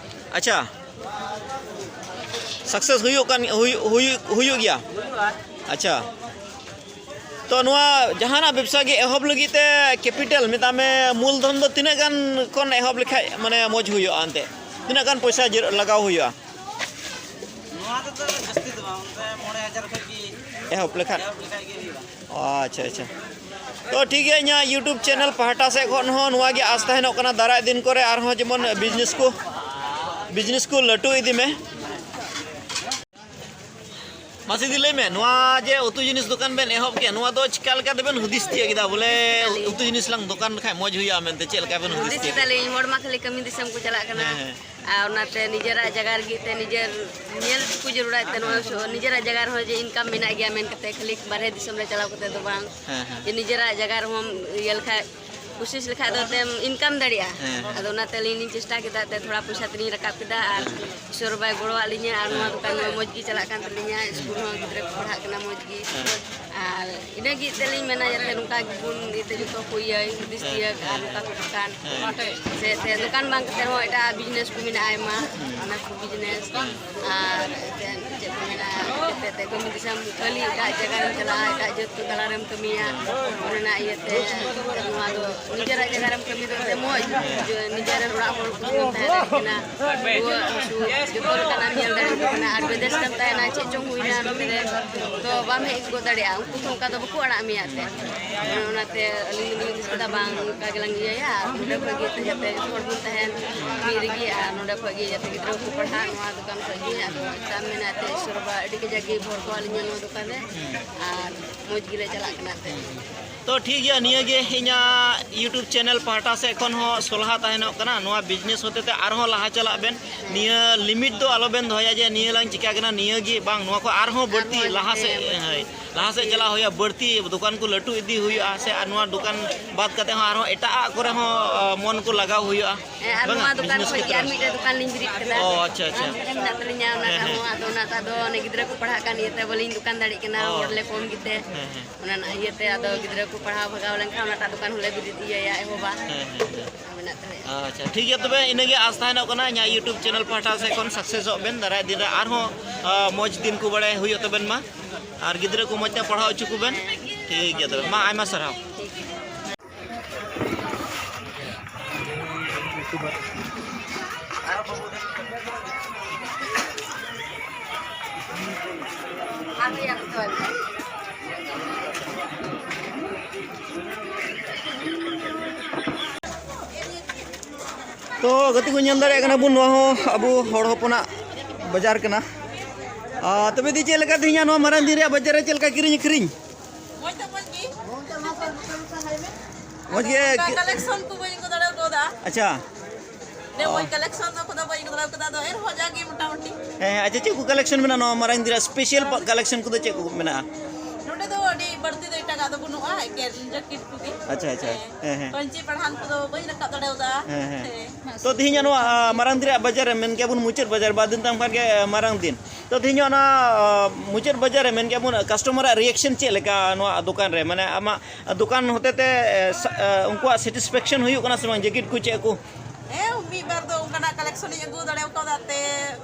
ᱟᱪᱪᱷᱟ, ᱥᱟᱠᱥᱮᱥ ᱦᱩᱭᱩᱜ ᱠᱟᱱ, ᱦᱩᱭᱩᱜ, ᱦᱩᱭᱩᱜ, ᱦᱩᱭᱩᱜ ᱜᱮᱭᱟ? ᱦᱩᱭᱩᱜᱼᱟ᱾ ᱟᱪᱪᱷᱟ, ᱛᱚ, ᱱᱚᱣᱟ ᱡᱟᱦᱟᱱᱟᱜ ᱵᱮᱵᱽᱥᱟ ᱜᱮ ᱮᱦᱚᱵ ᱞᱟᱹᱜᱤᱫ ᱛᱮ ᱠᱮᱯᱤᱴᱟᱞ, ᱢᱮᱛᱟᱜ ᱢᱮ, ᱢᱩᱞᱫᱷᱚᱱ ᱫᱚ ᱛᱤᱱᱟᱹᱜ ᱜᱟᱱ ᱠᱷᱚᱱ ᱮᱦᱚᱵ ᱞᱮᱠᱷᱟᱡ, ᱢᱟᱱᱮ, ᱢᱚᱡᱽ ᱦᱩᱭᱩᱜᱼᱟ ᱮᱱᱛᱮ? ᱛᱤᱱᱟᱹᱜ ᱜᱟᱱ ᱯᱚᱭᱥᱟ ᱡᱮ-, ᱞᱟᱜᱟᱣ ᱦᱩᱭᱩᱜᱼᱟ? ᱱᱚᱣᱟ ᱨᱮᱫᱚ ᱡᱟᱹᱥᱛᱤ ᱫᱚ ᱵᱟᱝ, ᱚᱱᱛᱮ ᱢᱚᱬᱮ ᱦᱟᱡᱟᱨ ᱠᱷᱚᱡ ᱜᱮ ᱮᱦᱚᱵ ᱞᱮᱠᱷᱟᱱ? ᱮᱦᱚᱵ ᱞᱮᱠᱷᱟᱡ ᱜᱮ ᱦᱩᱭᱩᱜᱼᱟ᱾ ᱚ, ᱟᱪᱪᱷᱟ, ᱟᱪᱪᱷᱟ᱾ ᱛᱚ, ᱴᱷᱤᱠ ᱜᱮᱭᱟ, ᱤᱧᱟᱹᱜ YouTube ᱪᱮᱱᱮᱞ ᱯᱟᱦᱴᱟ ᱥᱮᱫ ᱠᱷᱚᱱ ᱦᱚᱸ ᱱᱚᱣᱟ ᱜᱮ ᱟᱸᱥ ᱛᱟᱦᱮᱱᱚᱜ ᱠᱟᱱᱟ, ᱫᱟᱨᱟᱭ ᱫᱤᱱ ᱠᱚᱨᱮ ᱟᱨᱦᱚᱸ ᱡᱮᱢᱚᱱ ᱵᱤᱡᱽᱱᱮᱥ ᱠᱚ, ᱵᱤᱡᱽᱱᱮᱥ ᱠᱚ ᱞᱟᱹᱴᱩ ᱤᱫᱤ ᱢᱮ᱾ ᱢᱟᱥᱮ ᱫᱤ, ᱞᱟᱹᱭ ᱢᱮ, ᱱᱚᱣᱟ ᱡᱮ ᱩᱛᱩ ᱡᱤᱱᱤᱥ ᱫᱚᱠᱟᱱ ᱵᱮᱱ ᱮᱦᱚᱵ ᱠᱮᱜᱼᱟ, ᱱᱚᱣᱟ ᱫᱚ ᱪᱤᱠᱟ ᱞᱮᱠᱟ ᱛᱮᱵᱮᱱ ᱦᱩᱫᱤᱥ ᱛᱤᱭᱳᱜ ᱠᱮᱫᱟ? ᱵᱚᱞᱮ, ᱩᱛᱩ ᱡᱤᱱᱤᱥ ᱞᱟᱝ ᱫᱚᱠᱟᱱ ᱞᱮᱠᱷᱟᱡ ᱢᱚᱡᱽ ᱦᱩᱭᱩᱜᱼᱟ ᱢᱮᱱᱛᱮ, ᱪᱮᱫ ᱞᱮᱠᱟ ᱵᱮᱱ ᱦᱩᱫᱤᱥ ᱦᱩᱫᱤᱥ ᱛᱤᱭᱳᱜ ᱠᱮᱫᱟ? ᱠᱮᱫᱟᱞᱤᱧ, ᱦᱚᱲ ᱢᱟ ᱠᱷᱟᱹᱞᱤ ᱠᱟᱹᱢᱤ ᱫᱤᱥᱚᱢ ᱠᱚ ᱪᱟᱞᱟᱜ ᱠᱟᱱᱟ᱾ ᱦᱮᱸ, ᱦᱮᱸ᱾ ᱟᱨ ᱚᱱᱟᱛᱮ ᱱᱤᱡᱮᱨᱟᱜ ᱡᱟᱭᱜᱟ ᱨᱮᱜᱮ ᱛᱮ ᱱᱤᱡᱮᱨ ᱧᱮᱞ ᱠᱚ ᱡᱟᱹᱨᱩᱲᱟ ᱛᱮ, ᱱᱚᱣᱟ ᱦᱮᱸ᱾ ᱱᱤᱡᱮᱨᱟᱜ ᱡᱟᱭᱜᱟ ᱨᱮᱦᱚᱸ ᱡᱮ ᱤᱱᱠᱟᱢ ᱢᱮᱱᱟᱜ ᱜᱮᱭᱟ ᱢᱮᱱ ᱠᱟᱛᱮ ᱠᱷᱟᱹᱞᱤ ᱵᱟᱨᱦᱮ ᱫᱤᱥᱚᱢ ᱨᱮ ᱪᱟᱞᱟᱣ ᱠᱟᱛᱮ ᱫᱚ ᱵᱟᱝ᱾ ᱦᱮᱸ, ᱦᱮᱸ᱾ ᱡᱮ ᱱᱤᱡᱮᱨᱟᱜ ᱡᱟᱭᱜᱟ ᱨᱮᱦᱚᱸᱢ ᱤᱭᱟᱹ ᱞᱮᱠᱷᱟᱡ, ᱠᱩᱥᱤᱥ ᱞᱮᱠᱷᱟᱡ ᱫᱚ ᱛᱮᱢ ᱤᱱᱠᱟᱢ ᱫᱟᱲᱮᱭᱟᱜᱼᱟ᱾ ᱦᱮᱸ, ᱦᱮᱸ᱾ ᱟᱫᱚ ᱚᱱᱟᱛᱮ ᱟᱹᱞᱤᱧ ᱞᱤᱧ ᱪᱮᱥᱴᱟ ᱠᱮᱫᱟ ᱛᱮ ᱛᱷᱚᱲᱟ ᱯᱚᱭᱥᱟ ᱛᱮᱞᱤᱧ ᱨᱟᱠᱟᱵ ᱠᱮᱫᱟ ᱟᱨ ᱦᱮᱸ᱾ ᱤᱥᱚᱨ ᱵᱟᱵᱟᱭ ᱜᱚᱲᱚᱣᱟᱜ ᱞᱤᱧᱟᱹ ᱟᱨ ᱱᱚᱣᱟ ᱦᱮᱸ᱾ ᱫᱚᱠᱟᱱ ᱢᱟ ᱢᱚᱡᱽ ᱜᱮ ᱪᱟᱞᱟᱜ ᱠᱟᱱ ᱛᱟᱹᱞᱤᱧᱟ, ᱤᱥᱠᱩᱞ ᱦᱚᱸ ᱜᱤᱫᱽᱨᱟᱹ ᱠᱚ ᱯᱟᱲᱦᱟᱜ ᱠᱟᱱᱟ ᱢᱚᱡᱽ ᱜᱮ᱾ ᱦᱮᱸ᱾ ᱟᱨ ᱤᱱᱟᱹ ᱜᱮ ᱛᱮᱞᱤᱧ ᱢᱮᱱᱟ ᱡᱟᱛᱮ ᱱᱚᱝᱠᱟ ᱜᱮᱵᱚᱱ ᱤᱭᱟᱹᱛᱮ ᱡᱚᱛᱚ ᱠᱚ ᱤᱭᱟᱹᱭ ᱦᱩᱫᱤᱥ ᱦᱮᱸ᱾ ᱛᱤᱭᱟᱹᱜ ᱟᱨ ᱱᱚᱝᱠᱟ ᱠᱚ ᱫᱚᱠᱟᱱ ᱦᱮᱸ᱾ ᱥᱮ, ᱥᱮ ᱫᱚᱠᱟᱱ ᱵᱟᱝ ᱠᱟᱛᱮ ᱦᱚᱸ ᱮᱴᱟᱜ ᱵᱤᱡᱽᱱᱮᱥ ᱠᱚ ᱢᱮᱱᱟᱜᱼᱟ ᱟᱭᱢᱟ, ᱦᱮᱸ᱾ ᱚᱱᱟ ᱠᱚ ᱵᱤᱡᱽᱱᱮᱥ ᱦᱮᱸ᱾ ᱟᱨ ᱮᱱᱛᱮᱫ ᱪᱮᱫ ᱢᱮᱱᱟᱜᱼᱟ᱾ ᱮᱱᱛᱮᱫ ᱠᱟᱹᱢᱤ ᱫᱤᱥᱚᱢ ᱠᱷᱟᱹᱞᱤ ᱮᱴᱟᱜ ᱡᱟᱭᱜᱟ ᱨᱮᱢ ᱪᱟᱞᱟᱜᱼᱟ, ᱮᱴᱟᱜ ᱡᱟᱹᱛ ᱠᱚ ᱛᱟᱞᱟ ᱨᱮᱢ ᱠᱟᱹᱢᱤᱭᱟ, ᱚᱱᱟ ᱨᱮᱱᱟᱜ ᱤᱭᱟᱹᱛᱮ ᱱᱚᱣᱟ ᱫᱚ ᱱᱤᱡᱮᱨᱟᱜ ᱡᱟᱭᱜᱟ ᱨᱮᱢ ᱠᱟᱹᱢᱤ ᱫᱚ ᱮᱱᱛᱮᱫ ᱢᱚᱡᱽ, ᱱᱤᱡᱮᱨᱮᱱ ᱚᱲᱟᱜ ᱦᱚᱲ ᱠᱚ ᱧᱮᱞ ᱛᱟᱦᱮᱸ ᱫᱟᱲᱮᱭᱟᱜ ᱠᱟᱱᱟ, ᱨᱩᱣᱟᱹ ᱦᱟᱹᱥᱩ ᱡᱚᱛᱚ ᱞᱮᱠᱟᱱᱟᱜ ᱧᱮᱞ ᱫᱟᱲᱮᱭᱟᱠᱚ ᱠᱟᱱᱟ᱾ ᱟᱨ ᱵᱤᱫᱮᱥ ᱨᱮᱢ ᱛᱟᱦᱮᱱᱟ, ᱪᱮᱫ ᱪᱚᱝ ᱦᱩᱭᱱᱟ ᱱᱚᱛᱮ ᱨᱮ, ᱛᱚ ᱵᱟᱢ ᱦᱮᱡ ᱜᱚᱫ ᱫᱟᱲᱮᱭᱟᱜᱼᱟ, ᱩᱱᱠᱩ ᱠᱚ ᱚᱱᱠᱟ ᱫᱚ ᱵᱟᱠᱚ ᱟᱲᱟᱜ ᱢᱮᱭᱟ ᱮᱱᱛᱮᱫ᱾ ᱚᱱᱮ ᱚᱱᱟᱛᱮ ᱟᱹᱞᱤᱧ ᱫᱚᱞᱤᱧ ᱦᱩᱫᱤᱥ ᱠᱮᱫᱟ, ᱵᱟᱝ, ᱚᱱᱠᱟ ᱜᱮᱞᱟᱝ ᱤᱭᱟᱹᱭᱟ, ᱟᱨ ᱱᱚᱰᱮ ᱠᱷᱚᱡ ᱜᱮ ᱡᱟᱛᱮ ᱡᱚᱛᱚ ᱦᱚᱲ ᱵᱚᱱ ᱛᱟᱦᱮᱱ ᱢᱤᱫ ᱨᱮᱜᱮ, ᱟᱨ ᱱᱚᱰᱮ ᱠᱷᱚᱡ ᱜᱮ ᱡᱟᱛᱮ ᱜᱤᱫᱽᱨᱟᱹ ᱠᱚ ᱯᱟᱲᱦᱟᱜ, ᱱᱚᱣᱟ ᱫᱚᱠᱟᱱ ᱠᱷᱚᱡ ᱜᱮ᱾ ᱟᱫᱚ ᱪᱟᱢ ᱢᱮᱱᱟ ᱮᱱᱛᱮᱫ, ᱤᱥᱚᱨ ᱵᱟᱵᱟ ᱟᱹᱰᱤ ᱠᱟᱡᱟᱠ ᱜᱮ ᱵᱷᱚᱨ ᱠᱚᱣᱟ ᱞᱤᱧᱟ ᱱᱚᱣᱟ ᱫᱚᱠᱟᱱ ᱨᱮ, ᱟᱨ ᱢᱚᱡᱽ ᱜᱮᱞᱮ ᱪᱟᱞᱟᱜ ᱠᱟᱱᱟ ᱮᱱᱛᱮᱫ᱾ ᱛᱚ ᱴᱷᱤᱠ ᱜᱮᱭᱟ, ᱱᱤᱭᱟᱹ ᱜᱮ ᱤᱧᱟᱹᱜ YouTube channel ᱯᱟᱦᱴᱟ ᱥᱮᱫ ᱠᱷᱚᱱ ᱦᱚᱸ ᱥᱚᱞᱦᱟ ᱛᱟᱦᱮᱱᱚᱜ ᱠᱟᱱᱟ, ᱱᱚᱣᱟ business ᱦᱚᱛᱮ ᱛᱮ ᱟᱨᱦᱚᱸ ᱞᱟᱦᱟ ᱪᱟᱞᱟᱜ ᱵᱮᱱ᱾ ᱱᱤᱭᱟᱹ limit ᱫᱚ ᱟᱞᱚᱵᱮᱱ ᱫᱚᱦᱚᱭᱟ ᱡᱮ ᱱᱤᱭᱟᱹ ᱞᱟᱝ ᱪᱤᱠᱟ ᱠᱮᱫᱟ, ᱱᱤᱭᱟᱹ ᱜᱮ ᱵᱟᱝ, ᱱᱚᱣᱟ ᱠᱷᱚᱱ ᱟᱨᱦᱚᱸ ᱵᱟᱹᱲᱛᱤ ᱟᱨᱦᱚᱸ, ᱞᱟᱦᱟ ᱥᱮᱫ, ᱦᱮᱸ, ᱦᱳᱭ, ᱞᱟᱦᱟ ᱥᱮᱫ ᱪᱟᱞᱟᱜ ᱦᱩᱭᱩᱜᱼᱟ, ᱵᱟᱹᱲᱛᱤ ᱫᱚᱠᱟᱱ ᱠᱚ ᱞᱟᱹᱴᱩ ᱤᱫᱤ ᱦᱩᱭᱩᱜᱼᱟ, ᱥᱮ ᱟᱨ ᱱᱚᱣᱟ ᱫᱚᱠᱟᱱ ᱵᱟᱫ ᱠᱟᱛᱮ ᱦᱚᱸ ᱟᱨᱦᱚᱸ ᱮᱴᱟᱜ ᱟᱜ ᱠᱚᱨᱮ ᱦᱚᱸ, ᱟ, ᱢᱚᱱ ᱠᱚ ᱞᱟᱜᱟᱣ ᱦᱩᱭᱩᱜᱼᱟ᱾ ᱦᱮᱸ, ᱟᱨ ᱵᱟᱝᱟ? ᱱᱚᱣᱟ ᱫᱚᱠᱟᱱ business ᱠᱷᱚᱡ ᱜᱮ ᱠᱷᱮᱛᱨᱚ ᱟᱨ ᱨᱮ᱾ ᱢᱤᱫᱴᱮᱡ ᱫᱚᱠᱟᱱ ᱞᱤᱧ ᱵᱮᱨᱮᱫ ᱠᱮᱫᱟ᱾ ᱚ, ᱟᱪᱪᱷᱟ, ᱟᱪᱪᱷᱟ᱾ ᱟᱨ ᱢᱤᱫᱴᱮᱡ ᱢᱮᱱᱟᱜ ᱛᱟᱹᱞᱤᱧᱟ, ᱚᱱᱟ ᱦᱮᱸ, ᱴᱟᱜ ᱦᱮᱸ᱾ ᱦᱚᱸ, ᱟᱫᱚ ᱚᱱᱟᱴᱟᱜ ᱫᱚ ᱚᱱᱮ ᱜᱤᱫᱽᱨᱟᱹ ᱠᱚ ᱯᱟᱲᱦᱟᱜ ᱠᱟᱱ ᱤᱭᱟᱹᱛᱮ ᱵᱟᱹᱞᱤᱧ ᱫᱚᱠᱟᱱ ᱫᱟᱲᱮᱭᱟᱜ ᱠᱟᱱᱟ, ᱚ᱾ ᱦᱚᱲ ᱞᱮ ᱠᱚᱢ ᱜᱮᱛᱮ᱾ ᱦᱮᱸ, ᱦᱮᱸ᱾ ᱚᱱᱟ ᱨᱮᱱᱟᱜ ᱤᱭᱟᱹᱛᱮ ᱟᱫᱚ ᱜᱤᱫᱽᱨᱟᱹ ᱠᱚ ᱯᱟᱲᱦᱟᱣ ᱵᱷᱟᱜᱟᱣ ᱞᱮᱱᱠᱷᱟᱱ ᱚᱱᱟᱴᱟᱜ ᱫᱚᱠᱟᱱ ᱦᱚᱸᱞᱮ ᱵᱮᱨᱮᱫ ᱤᱭᱟᱹᱭᱟ, ᱮᱦᱚᱵᱟ᱾ ᱦᱮᱸ, ᱦᱮᱸ, ᱦᱮᱸ᱾ ᱟᱨ ᱢᱮᱱᱟᱜ ᱛᱟᱞᱮᱭᱟ᱾ ᱟᱪᱪᱷᱟ, ᱴᱷᱤᱠ ᱜᱮᱭᱟ, ᱛᱚᱵᱮ ᱤᱱᱟᱹᱜᱮ ᱟᱸᱥ ᱛᱟᱦᱮᱱᱚᱜ ᱠᱟᱱᱟ ᱤᱧᱟᱹᱜ YouTube channel ᱯᱟᱦᱴᱟ ᱥᱮᱫ ᱠᱷᱚᱱ success ᱚᱜ ᱵᱮᱱ, ᱫᱟᱨᱟᱭ ᱫᱤᱱ ᱨᱮ ᱟᱨᱦᱚᱸ, ᱟ, ᱢᱚᱡᱽ ᱫᱤᱱ ᱠᱚ ᱵᱟᱲᱟᱭ ᱦᱩᱭᱩᱜ ᱛᱟᱵᱮᱱ ᱢᱟ, ᱟᱨ ᱜᱤᱫᱽᱨᱟᱹ ᱠᱚ ᱢᱚᱡᱽ ᱛᱮ ᱯᱟᱲᱦᱟᱣ ᱦᱚᱪᱚ ᱠᱚᱵᱮᱱ᱾ ᱴᱷᱤᱠ ᱜᱮᱭᱟ, ᱛᱚᱵᱮ ᱢᱟ, ᱟᱭᱢᱟ ᱥᱟᱨᱦᱟᱣ᱾ ᱛᱚ ᱜᱟᱛᱮ ᱠᱚ, ᱧᱮᱞ ᱫᱟᱲᱮᱭᱟᱜ ᱠᱟᱱᱟ ᱵᱚᱱ, ᱱᱚᱣᱟ ᱦᱚᱸ ᱟᱵᱚ ᱦᱚᱲ ᱦᱚᱯᱚᱱᱟᱜ ᱵᱟᱡᱟᱨ ᱠᱟᱱᱟ᱾ ᱟᱨ ᱛᱚᱵᱮ ᱫᱤ, ᱪᱮᱫ ᱞᱮᱠᱟ ᱛᱮᱦᱮᱧᱟᱜ ᱱᱚᱣᱟ ᱢᱟᱨᱟᱝ ᱫᱤᱱ ᱨᱮᱭᱟᱜ ᱵᱟᱡᱟᱨ ᱨᱮ ᱪᱮᱫ ᱞᱮᱠᱟ ᱠᱤᱨᱤᱧ ᱟᱹᱠᱷᱨᱤᱧ? ᱢᱚᱡᱽ ᱫᱚ ᱢᱚᱡᱽ ᱜᱮ᱾ ᱢᱚᱡᱽ ᱜᱮ᱾ ᱚᱱᱠᱟ ᱠᱤ- collection ᱠᱚ ᱵᱟᱹᱧ ᱟᱹᱜᱩ ᱫᱟᱲᱮ ᱠᱟᱣᱫᱟ᱾ ᱟᱪᱪᱷᱟ᱾ ᱱᱮ ᱢᱚᱡᱽ ᱚ᱾ Collection ᱫᱚ ᱠᱚᱫᱚ ᱵᱟᱹᱧ ᱟᱹᱜᱩ ᱫᱟᱲᱮ ᱠᱟᱣᱫᱟ, ᱟᱫᱚ ᱮᱱᱦᱚᱸ ᱡᱟᱜᱮ ᱢᱚᱴᱟᱢᱩᱴᱤ᱾ ᱦᱮᱸ, ᱦᱮᱸ, ᱟᱪᱪᱷᱟ, ᱪᱮᱫ ᱠᱚ collection ᱢᱮᱱᱟᱜᱼᱟ ᱱᱚᱣᱟ ᱢᱟᱨᱟᱝ ᱫᱤᱱ ᱨᱮᱭᱟᱜ special ᱯᱟ-, collection ᱠᱚᱫᱚ ᱪᱮᱫ ᱠᱚ ᱢᱮᱱᱟᱜᱼᱟ? ᱱᱚᱰᱮ ᱫᱚ ᱟᱹᱰᱤ ᱵᱟᱹᱲᱛᱤ ᱫᱚ ᱮᱴᱟᱜᱟᱜ ᱫᱚ ᱵᱟᱹᱱᱩᱜᱼᱟ, ᱮᱠᱮᱱ jacket ᱠᱚᱜᱮ᱾ ᱟᱪᱪᱷᱟ, ᱟᱪᱪᱷᱟ᱾ ᱦᱮᱸ᱾ ᱦᱮᱸ, ᱦᱮᱸ᱾ ᱯᱟᱹᱧᱪᱤ ᱯᱟᱲᱦᱟᱱ ᱠᱚᱫᱚ ᱵᱟᱹᱧ ᱨᱟᱠᱟᱵ ᱫᱟᱲᱮ ᱠᱟᱣᱫᱟ᱾ ᱦᱮᱸ, ᱦᱮᱸ᱾ ᱦᱮᱸ᱾ ᱛᱚ, ᱛᱮᱦᱮᱧᱟᱜ ᱱᱚᱣᱟ, ᱟ, ᱢᱟᱨᱟᱝ ᱫᱤᱱ ᱨᱮᱭᱟᱜ ᱵᱟᱡᱟᱨ ᱨᱮ ᱢᱮᱱ ᱠᱮᱭᱟ ᱵᱚᱱ ᱢᱩᱪᱟᱹᱫ ᱵᱟᱡᱟᱨ, ᱵᱟᱨ ᱫᱤᱱ ᱛᱟᱭᱚᱢ ᱠᱷᱟᱱ ᱜᱮ, ᱟ, ᱢᱟᱨᱟᱝ ᱫᱤᱱ᱾ ᱛᱚ, ᱛᱮᱦᱮᱧ ᱚᱱᱟ, ᱟ, ᱢᱩᱪᱟᱹᱫ ᱵᱟᱡᱟᱨ ᱨᱮ ᱢᱮᱱ ᱠᱮᱭᱟ ᱵᱚᱱ, customer ᱟᱜ reaction ᱪᱮᱫ ᱞᱮᱠᱟ ᱱᱚᱣᱟ ᱫᱚᱠᱟᱱ ᱨᱮ? ᱢᱟᱱᱮ, ᱟᱢᱟᱜ ᱫᱚᱠᱟᱱ ᱦᱚᱛᱮ ᱛᱮ, ᱮ, ᱥᱟ-, ᱮ, ᱩᱱᱠᱩᱣᱟᱜ satisfaction ᱦᱩᱭᱩᱜ ᱠᱟᱱᱟ ᱥᱮ ᱵᱟᱝ? Jacket ᱠᱚ ᱪᱮᱫ ᱠᱚ? ᱦᱮᱸ, ᱢᱤᱫ ᱵᱟᱨ ᱫᱚ ᱚᱱᱠᱟᱱᱟᱜ ᱠᱟᱞᱮᱠᱥᱚᱱ ᱤᱧ ᱟᱹᱜᱩ ᱫᱟᱲᱮ ᱠᱟᱣᱫᱟ ᱛᱮ,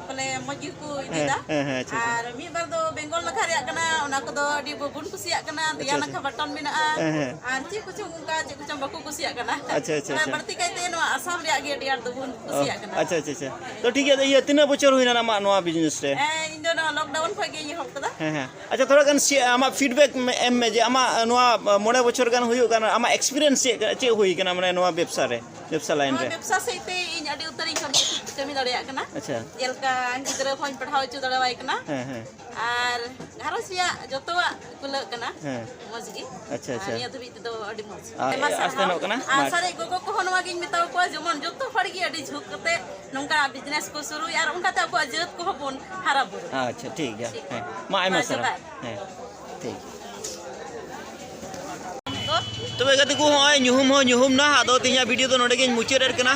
ᱵᱚᱞᱮ, ᱢᱚᱡᱽ ᱜᱮᱠᱚ ᱤᱫᱤᱭᱮᱫᱟ᱾ ᱦᱮᱸ, ᱦᱮᱸ, ᱟᱪᱪᱷᱟ, ᱟᱪᱪᱷᱟ᱾ ᱟᱨ ᱢᱤᱫ ᱵᱟᱨ ᱫᱚ ᱵᱮᱝᱜᱚᱞ ᱱᱟᱠᱷᱟ ᱨᱮᱭᱟᱜ ᱠᱟᱱᱟ, ᱚᱱᱟ ᱠᱚᱫᱚ ᱟᱹᱰᱤ ᱵᱚ-, ᱵᱚᱱ ᱠᱩᱥᱤᱭᱟᱜ ᱠᱟᱱᱟ᱾ ᱫᱮᱭᱟ ᱟᱪᱪᱷᱟ, ᱱᱟᱠᱷᱟ ᱟᱪᱪᱷᱟ᱾ ᱵᱟᱴᱚᱱ ᱢᱮᱱᱟᱜᱼᱟ᱾ ᱦᱮᱸ, ᱦᱮᱸ᱾ ᱟᱨ ᱪᱮᱫ ᱠᱚᱪᱚᱝ ᱚᱱᱠᱟ, ᱪᱮᱫ ᱠᱚᱪᱚᱝ ᱵᱟᱠᱚ ᱠᱩᱥᱤᱭᱟᱜ ᱠᱟᱱᱟ᱾ ᱟᱪᱪᱷᱟ, ᱟᱪᱪᱷᱟ, ᱢᱟᱱᱮ, ᱟᱪᱪᱷᱟ᱾ ᱵᱟᱹᱲᱛᱤ ᱠᱟᱭᱛᱮ ᱱᱚᱣᱟ ᱟᱥᱟᱢ ᱨᱮᱭᱟᱜ ᱜᱮ ᱟᱹᱰᱤ ᱟᱸᱴ ᱫᱚᱵᱚᱱ ᱚ, ᱠᱩᱥᱤᱭᱟᱜ ᱠᱟᱱᱟ᱾ ᱟᱪᱪᱷᱟ, ᱟᱪᱪᱷᱟ, ᱟᱪᱪᱷᱟ᱾ ᱛᱚ, ᱴᱷᱤᱠ ᱜᱮᱭᱟ, ᱤᱭᱟᱹ, ᱛᱤᱱᱟᱹᱜ ᱵᱚᱪᱷᱚᱨ ᱦᱩᱭᱱᱟ ᱟᱢᱟᱜ ᱱᱚᱣᱟ business ᱨᱮ? ᱦᱮᱸ, ᱤᱧ ᱫᱚ ᱱᱚᱣᱟ lockdown ᱠᱷᱚᱱ ᱜᱮ ᱤᱧ ᱮᱦᱚᱵ ᱠᱟᱫᱟ᱾ ᱦᱮᱸ, ᱦᱮᱸ᱾ ᱟᱪᱪᱷᱟ, ᱛᱷᱚᱲᱟ ᱜᱟᱱ ᱥᱮ-, ᱟᱢᱟᱜ feedback ᱮᱢ ᱢᱮ ᱡᱮ ᱟᱢᱟᱜ ᱱᱚᱣᱟ ᱢᱚᱬᱮ ᱵᱚᱪᱷᱚᱨ ᱜᱟᱱ ᱦᱩᱭᱩᱜ ᱠᱟᱱᱟ, ᱟᱢᱟᱜ experience ᱪᱮᱫ, ᱪᱮᱫ ᱦᱩᱭ ᱠᱟᱱᱟ, ᱢᱟᱱᱮ, ᱱᱚᱣᱟ ᱵᱮᱵᱽᱥᱟ ᱨᱮ, ᱵᱮᱵᱽᱥᱟ line ᱱᱚᱣᱟ ᱨᱮ? ᱵᱮᱵᱽᱥᱟ ᱥᱮᱫ ᱛᱮ ᱤᱧ ᱟᱹᱰᱤ ᱩᱛᱟᱹᱨᱤᱧ ᱠᱟᱹᱢᱤ, ᱠᱟᱹᱢᱤ ᱫᱟᱲᱮᱭᱟᱜ ᱠᱟᱱᱟ᱾ ᱟᱪᱪᱷᱟ᱾ ᱡᱮᱞᱮᱠᱟ ᱜᱤᱫᱽᱨᱟᱹ ᱦᱚᱸᱧ ᱯᱟᱲᱦᱟᱣ ᱦᱚᱪᱚ ᱫᱟᱲᱮᱣᱟᱭ ᱠᱟᱱᱟ᱾ ᱦᱮᱸ, ᱦᱮᱸ᱾ ᱟᱨ ᱜᱷᱟᱨᱚᱸᱡᱽ ᱨᱮᱭᱟᱜ ᱡᱚᱛᱚᱣᱟᱜ ᱠᱩᱞᱟᱹᱜ ᱠᱟᱱᱟ᱾ ᱦᱮᱸ᱾ ᱢᱚᱡᱽ ᱜᱮ᱾ ᱟᱪᱪᱷᱟ, ᱟᱨ ᱟᱪᱪᱷᱟ᱾ ᱱᱤᱭᱟᱹ ᱫᱷᱟᱹᱵᱤᱡ ᱛᱮᱫᱚ ᱟᱹᱰᱤ ᱢᱚᱡᱽ᱾ ᱟᱨ ᱟᱭᱢᱟ ᱟᱥᱛᱮ ᱥᱟᱨᱦᱟᱣ᱾ ᱧᱚᱜ ᱠᱟᱱᱟ᱾ ᱟᱨ ᱢᱟ᱾ ᱥᱟᱨᱮᱡ ᱜᱚᱜᱚ ᱠᱚᱦᱚᱸ ᱱᱚᱣᱟ ᱜᱤᱧ ᱢᱮᱛᱟ ᱠᱚᱣᱟ, ᱡᱮᱢᱚᱱ ᱡᱚᱛᱚ ᱦᱚᱲ ᱜᱮ ᱟᱹᱰᱤ ᱡᱷᱩᱠ ᱠᱟᱛᱮ ᱱᱚᱝᱠᱟ business ᱠᱚ ᱥᱩᱨᱩᱭᱟ ᱟᱨ ᱚᱱᱠᱟᱛᱮ ᱟᱵᱚᱣᱟᱜ ᱡᱟᱹᱛ ᱠᱚᱦᱚᱸ ᱵᱚᱱ ᱦᱟᱨᱟ ᱵᱩᱨᱩᱭᱟ᱾ ᱟᱪᱪᱷᱟ, ᱴᱷᱤᱠ ᱜᱮᱭᱟ᱾ ᱴᱷᱤᱠ᱾ ᱦᱮᱸ, ᱢᱟ, ᱟᱭᱢᱟ ᱢᱟ, ᱥᱟᱨᱦᱟᱣ᱾ ᱡᱚᱦᱟᱨ᱾ ᱦᱮᱸ, ᱴᱷᱤᱠ᱾ ᱛᱚᱵᱮ ᱜᱟᱛᱮ ᱠᱚ, ᱦᱚᱸᱜᱼᱚᱭ ᱧᱩᱦᱩᱢ ᱦᱚᱸ ᱧᱩᱦᱩᱢ ᱱᱟ, ᱟᱫᱚ ᱛᱮᱦᱮᱧᱟᱜ video ᱫᱚ ᱱᱚᱰᱮ ᱜᱤᱧ ᱢᱩᱪᱟᱹᱫ ᱮᱫ ᱠᱟᱱᱟ᱾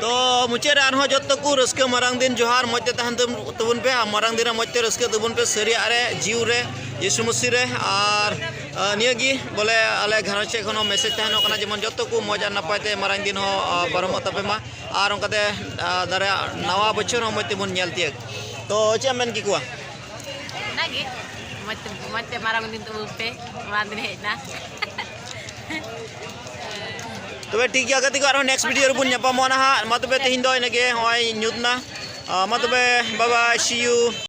ᱛᱚ, ᱢᱩᱪᱟᱹᱫ ᱨᱮ ᱟᱨᱦᱚᱸ ᱡᱚᱛᱚ ᱠᱚ ᱨᱟᱹᱥᱠᱟᱹ ᱢᱟᱨᱟᱝ ᱫᱤᱱ ᱡᱚᱦᱟᱨ, ᱢᱚᱡᱽ ᱛᱮ ᱛᱟᱦᱮᱱ ᱛᱟᱵᱚᱱ ᱯᱮ, ᱟᱨ ᱢᱟᱨᱟᱝ ᱫᱤᱱ ᱨᱮ ᱢᱚᱡᱽ ᱛᱮ ᱨᱟᱹᱥᱠᱟᱹ ᱛᱟᱵᱚᱱ ᱯᱮ, ᱥᱟᱹᱨᱤᱭᱟᱜ ᱨᱮ, ᱡᱤᱣᱤ ᱨᱮ, ᱭᱤᱥᱩ ᱢᱟᱹᱥᱤ ᱨᱮ, ᱟᱨ, ᱟᱨ ᱱᱤᱭᱟᱹ ᱜᱮ ᱵᱚᱞᱮ ᱟᱞᱮ ᱜᱷᱟᱨᱚᱸᱡᱽ ᱥᱮᱫ ᱠᱷᱚᱱ ᱦᱚᱸ message ᱛᱟᱦᱮᱱᱚᱜ ᱠᱟᱱᱟ, ᱡᱮᱢᱚᱱ ᱡᱚᱛᱚ ᱠᱚ ᱢᱚᱡᱽ ᱟᱨ ᱱᱟᱯᱟᱭ ᱛᱮ ᱢᱟᱨᱟᱝ ᱫᱤᱱ ᱦᱚᱸ, ᱟᱨ, ᱯᱟᱨᱚᱢᱚᱜ ᱛᱟᱯᱮ ᱢᱟ, ᱟᱨ ᱚᱱᱠᱟᱛᱮ, ᱟᱨ, ᱫᱟᱨᱟᱭ ᱱᱟᱣᱟ ᱵᱚᱪᱷᱚᱨ ᱦᱚᱸ ᱢᱚᱡᱽ ᱛᱮᱵᱚᱱ ᱧᱮᱞ ᱛᱤᱭᱟᱹᱜ᱾ ᱛᱚ, ᱪᱮᱫ ᱮᱢ ᱢᱮᱱ ᱠᱮᱠᱚᱣᱟ? ᱚᱱᱟᱜᱮ, ᱢᱚᱡᱽ ᱛᱮ, ᱢᱚᱡᱽ ᱛᱮ ᱢᱟᱨᱟᱝ ᱫᱤᱱ ᱛᱟᱵᱚᱱ ᱯᱮ, ᱢᱟᱨᱟᱝ ᱫᱤᱱ ᱦᱮᱡ ᱮᱱᱟ᱾ ᱛᱚᱵᱮ ᱴᱷᱤᱠ ᱜᱮᱭᱟ ᱜᱟᱛᱮ ᱠᱚ, ᱟᱨᱦᱚᱸ next video ᱨᱮᱵᱚᱱ ᱧᱟᱯᱟᱢᱚᱜᱼᱟ ᱱᱟᱦᱟᱜ᱾ ᱢᱟ ᱛᱚᱵᱮ ᱛᱮᱦᱮᱧ ᱫᱚ ᱤᱱᱟᱹᱜᱮ, ᱦᱚᱸᱜᱼᱚᱭ ᱧᱩᱛ ᱱᱟ᱾ ᱟ, ᱢᱟ ᱛᱚᱵᱮ, bye bye, see you᱾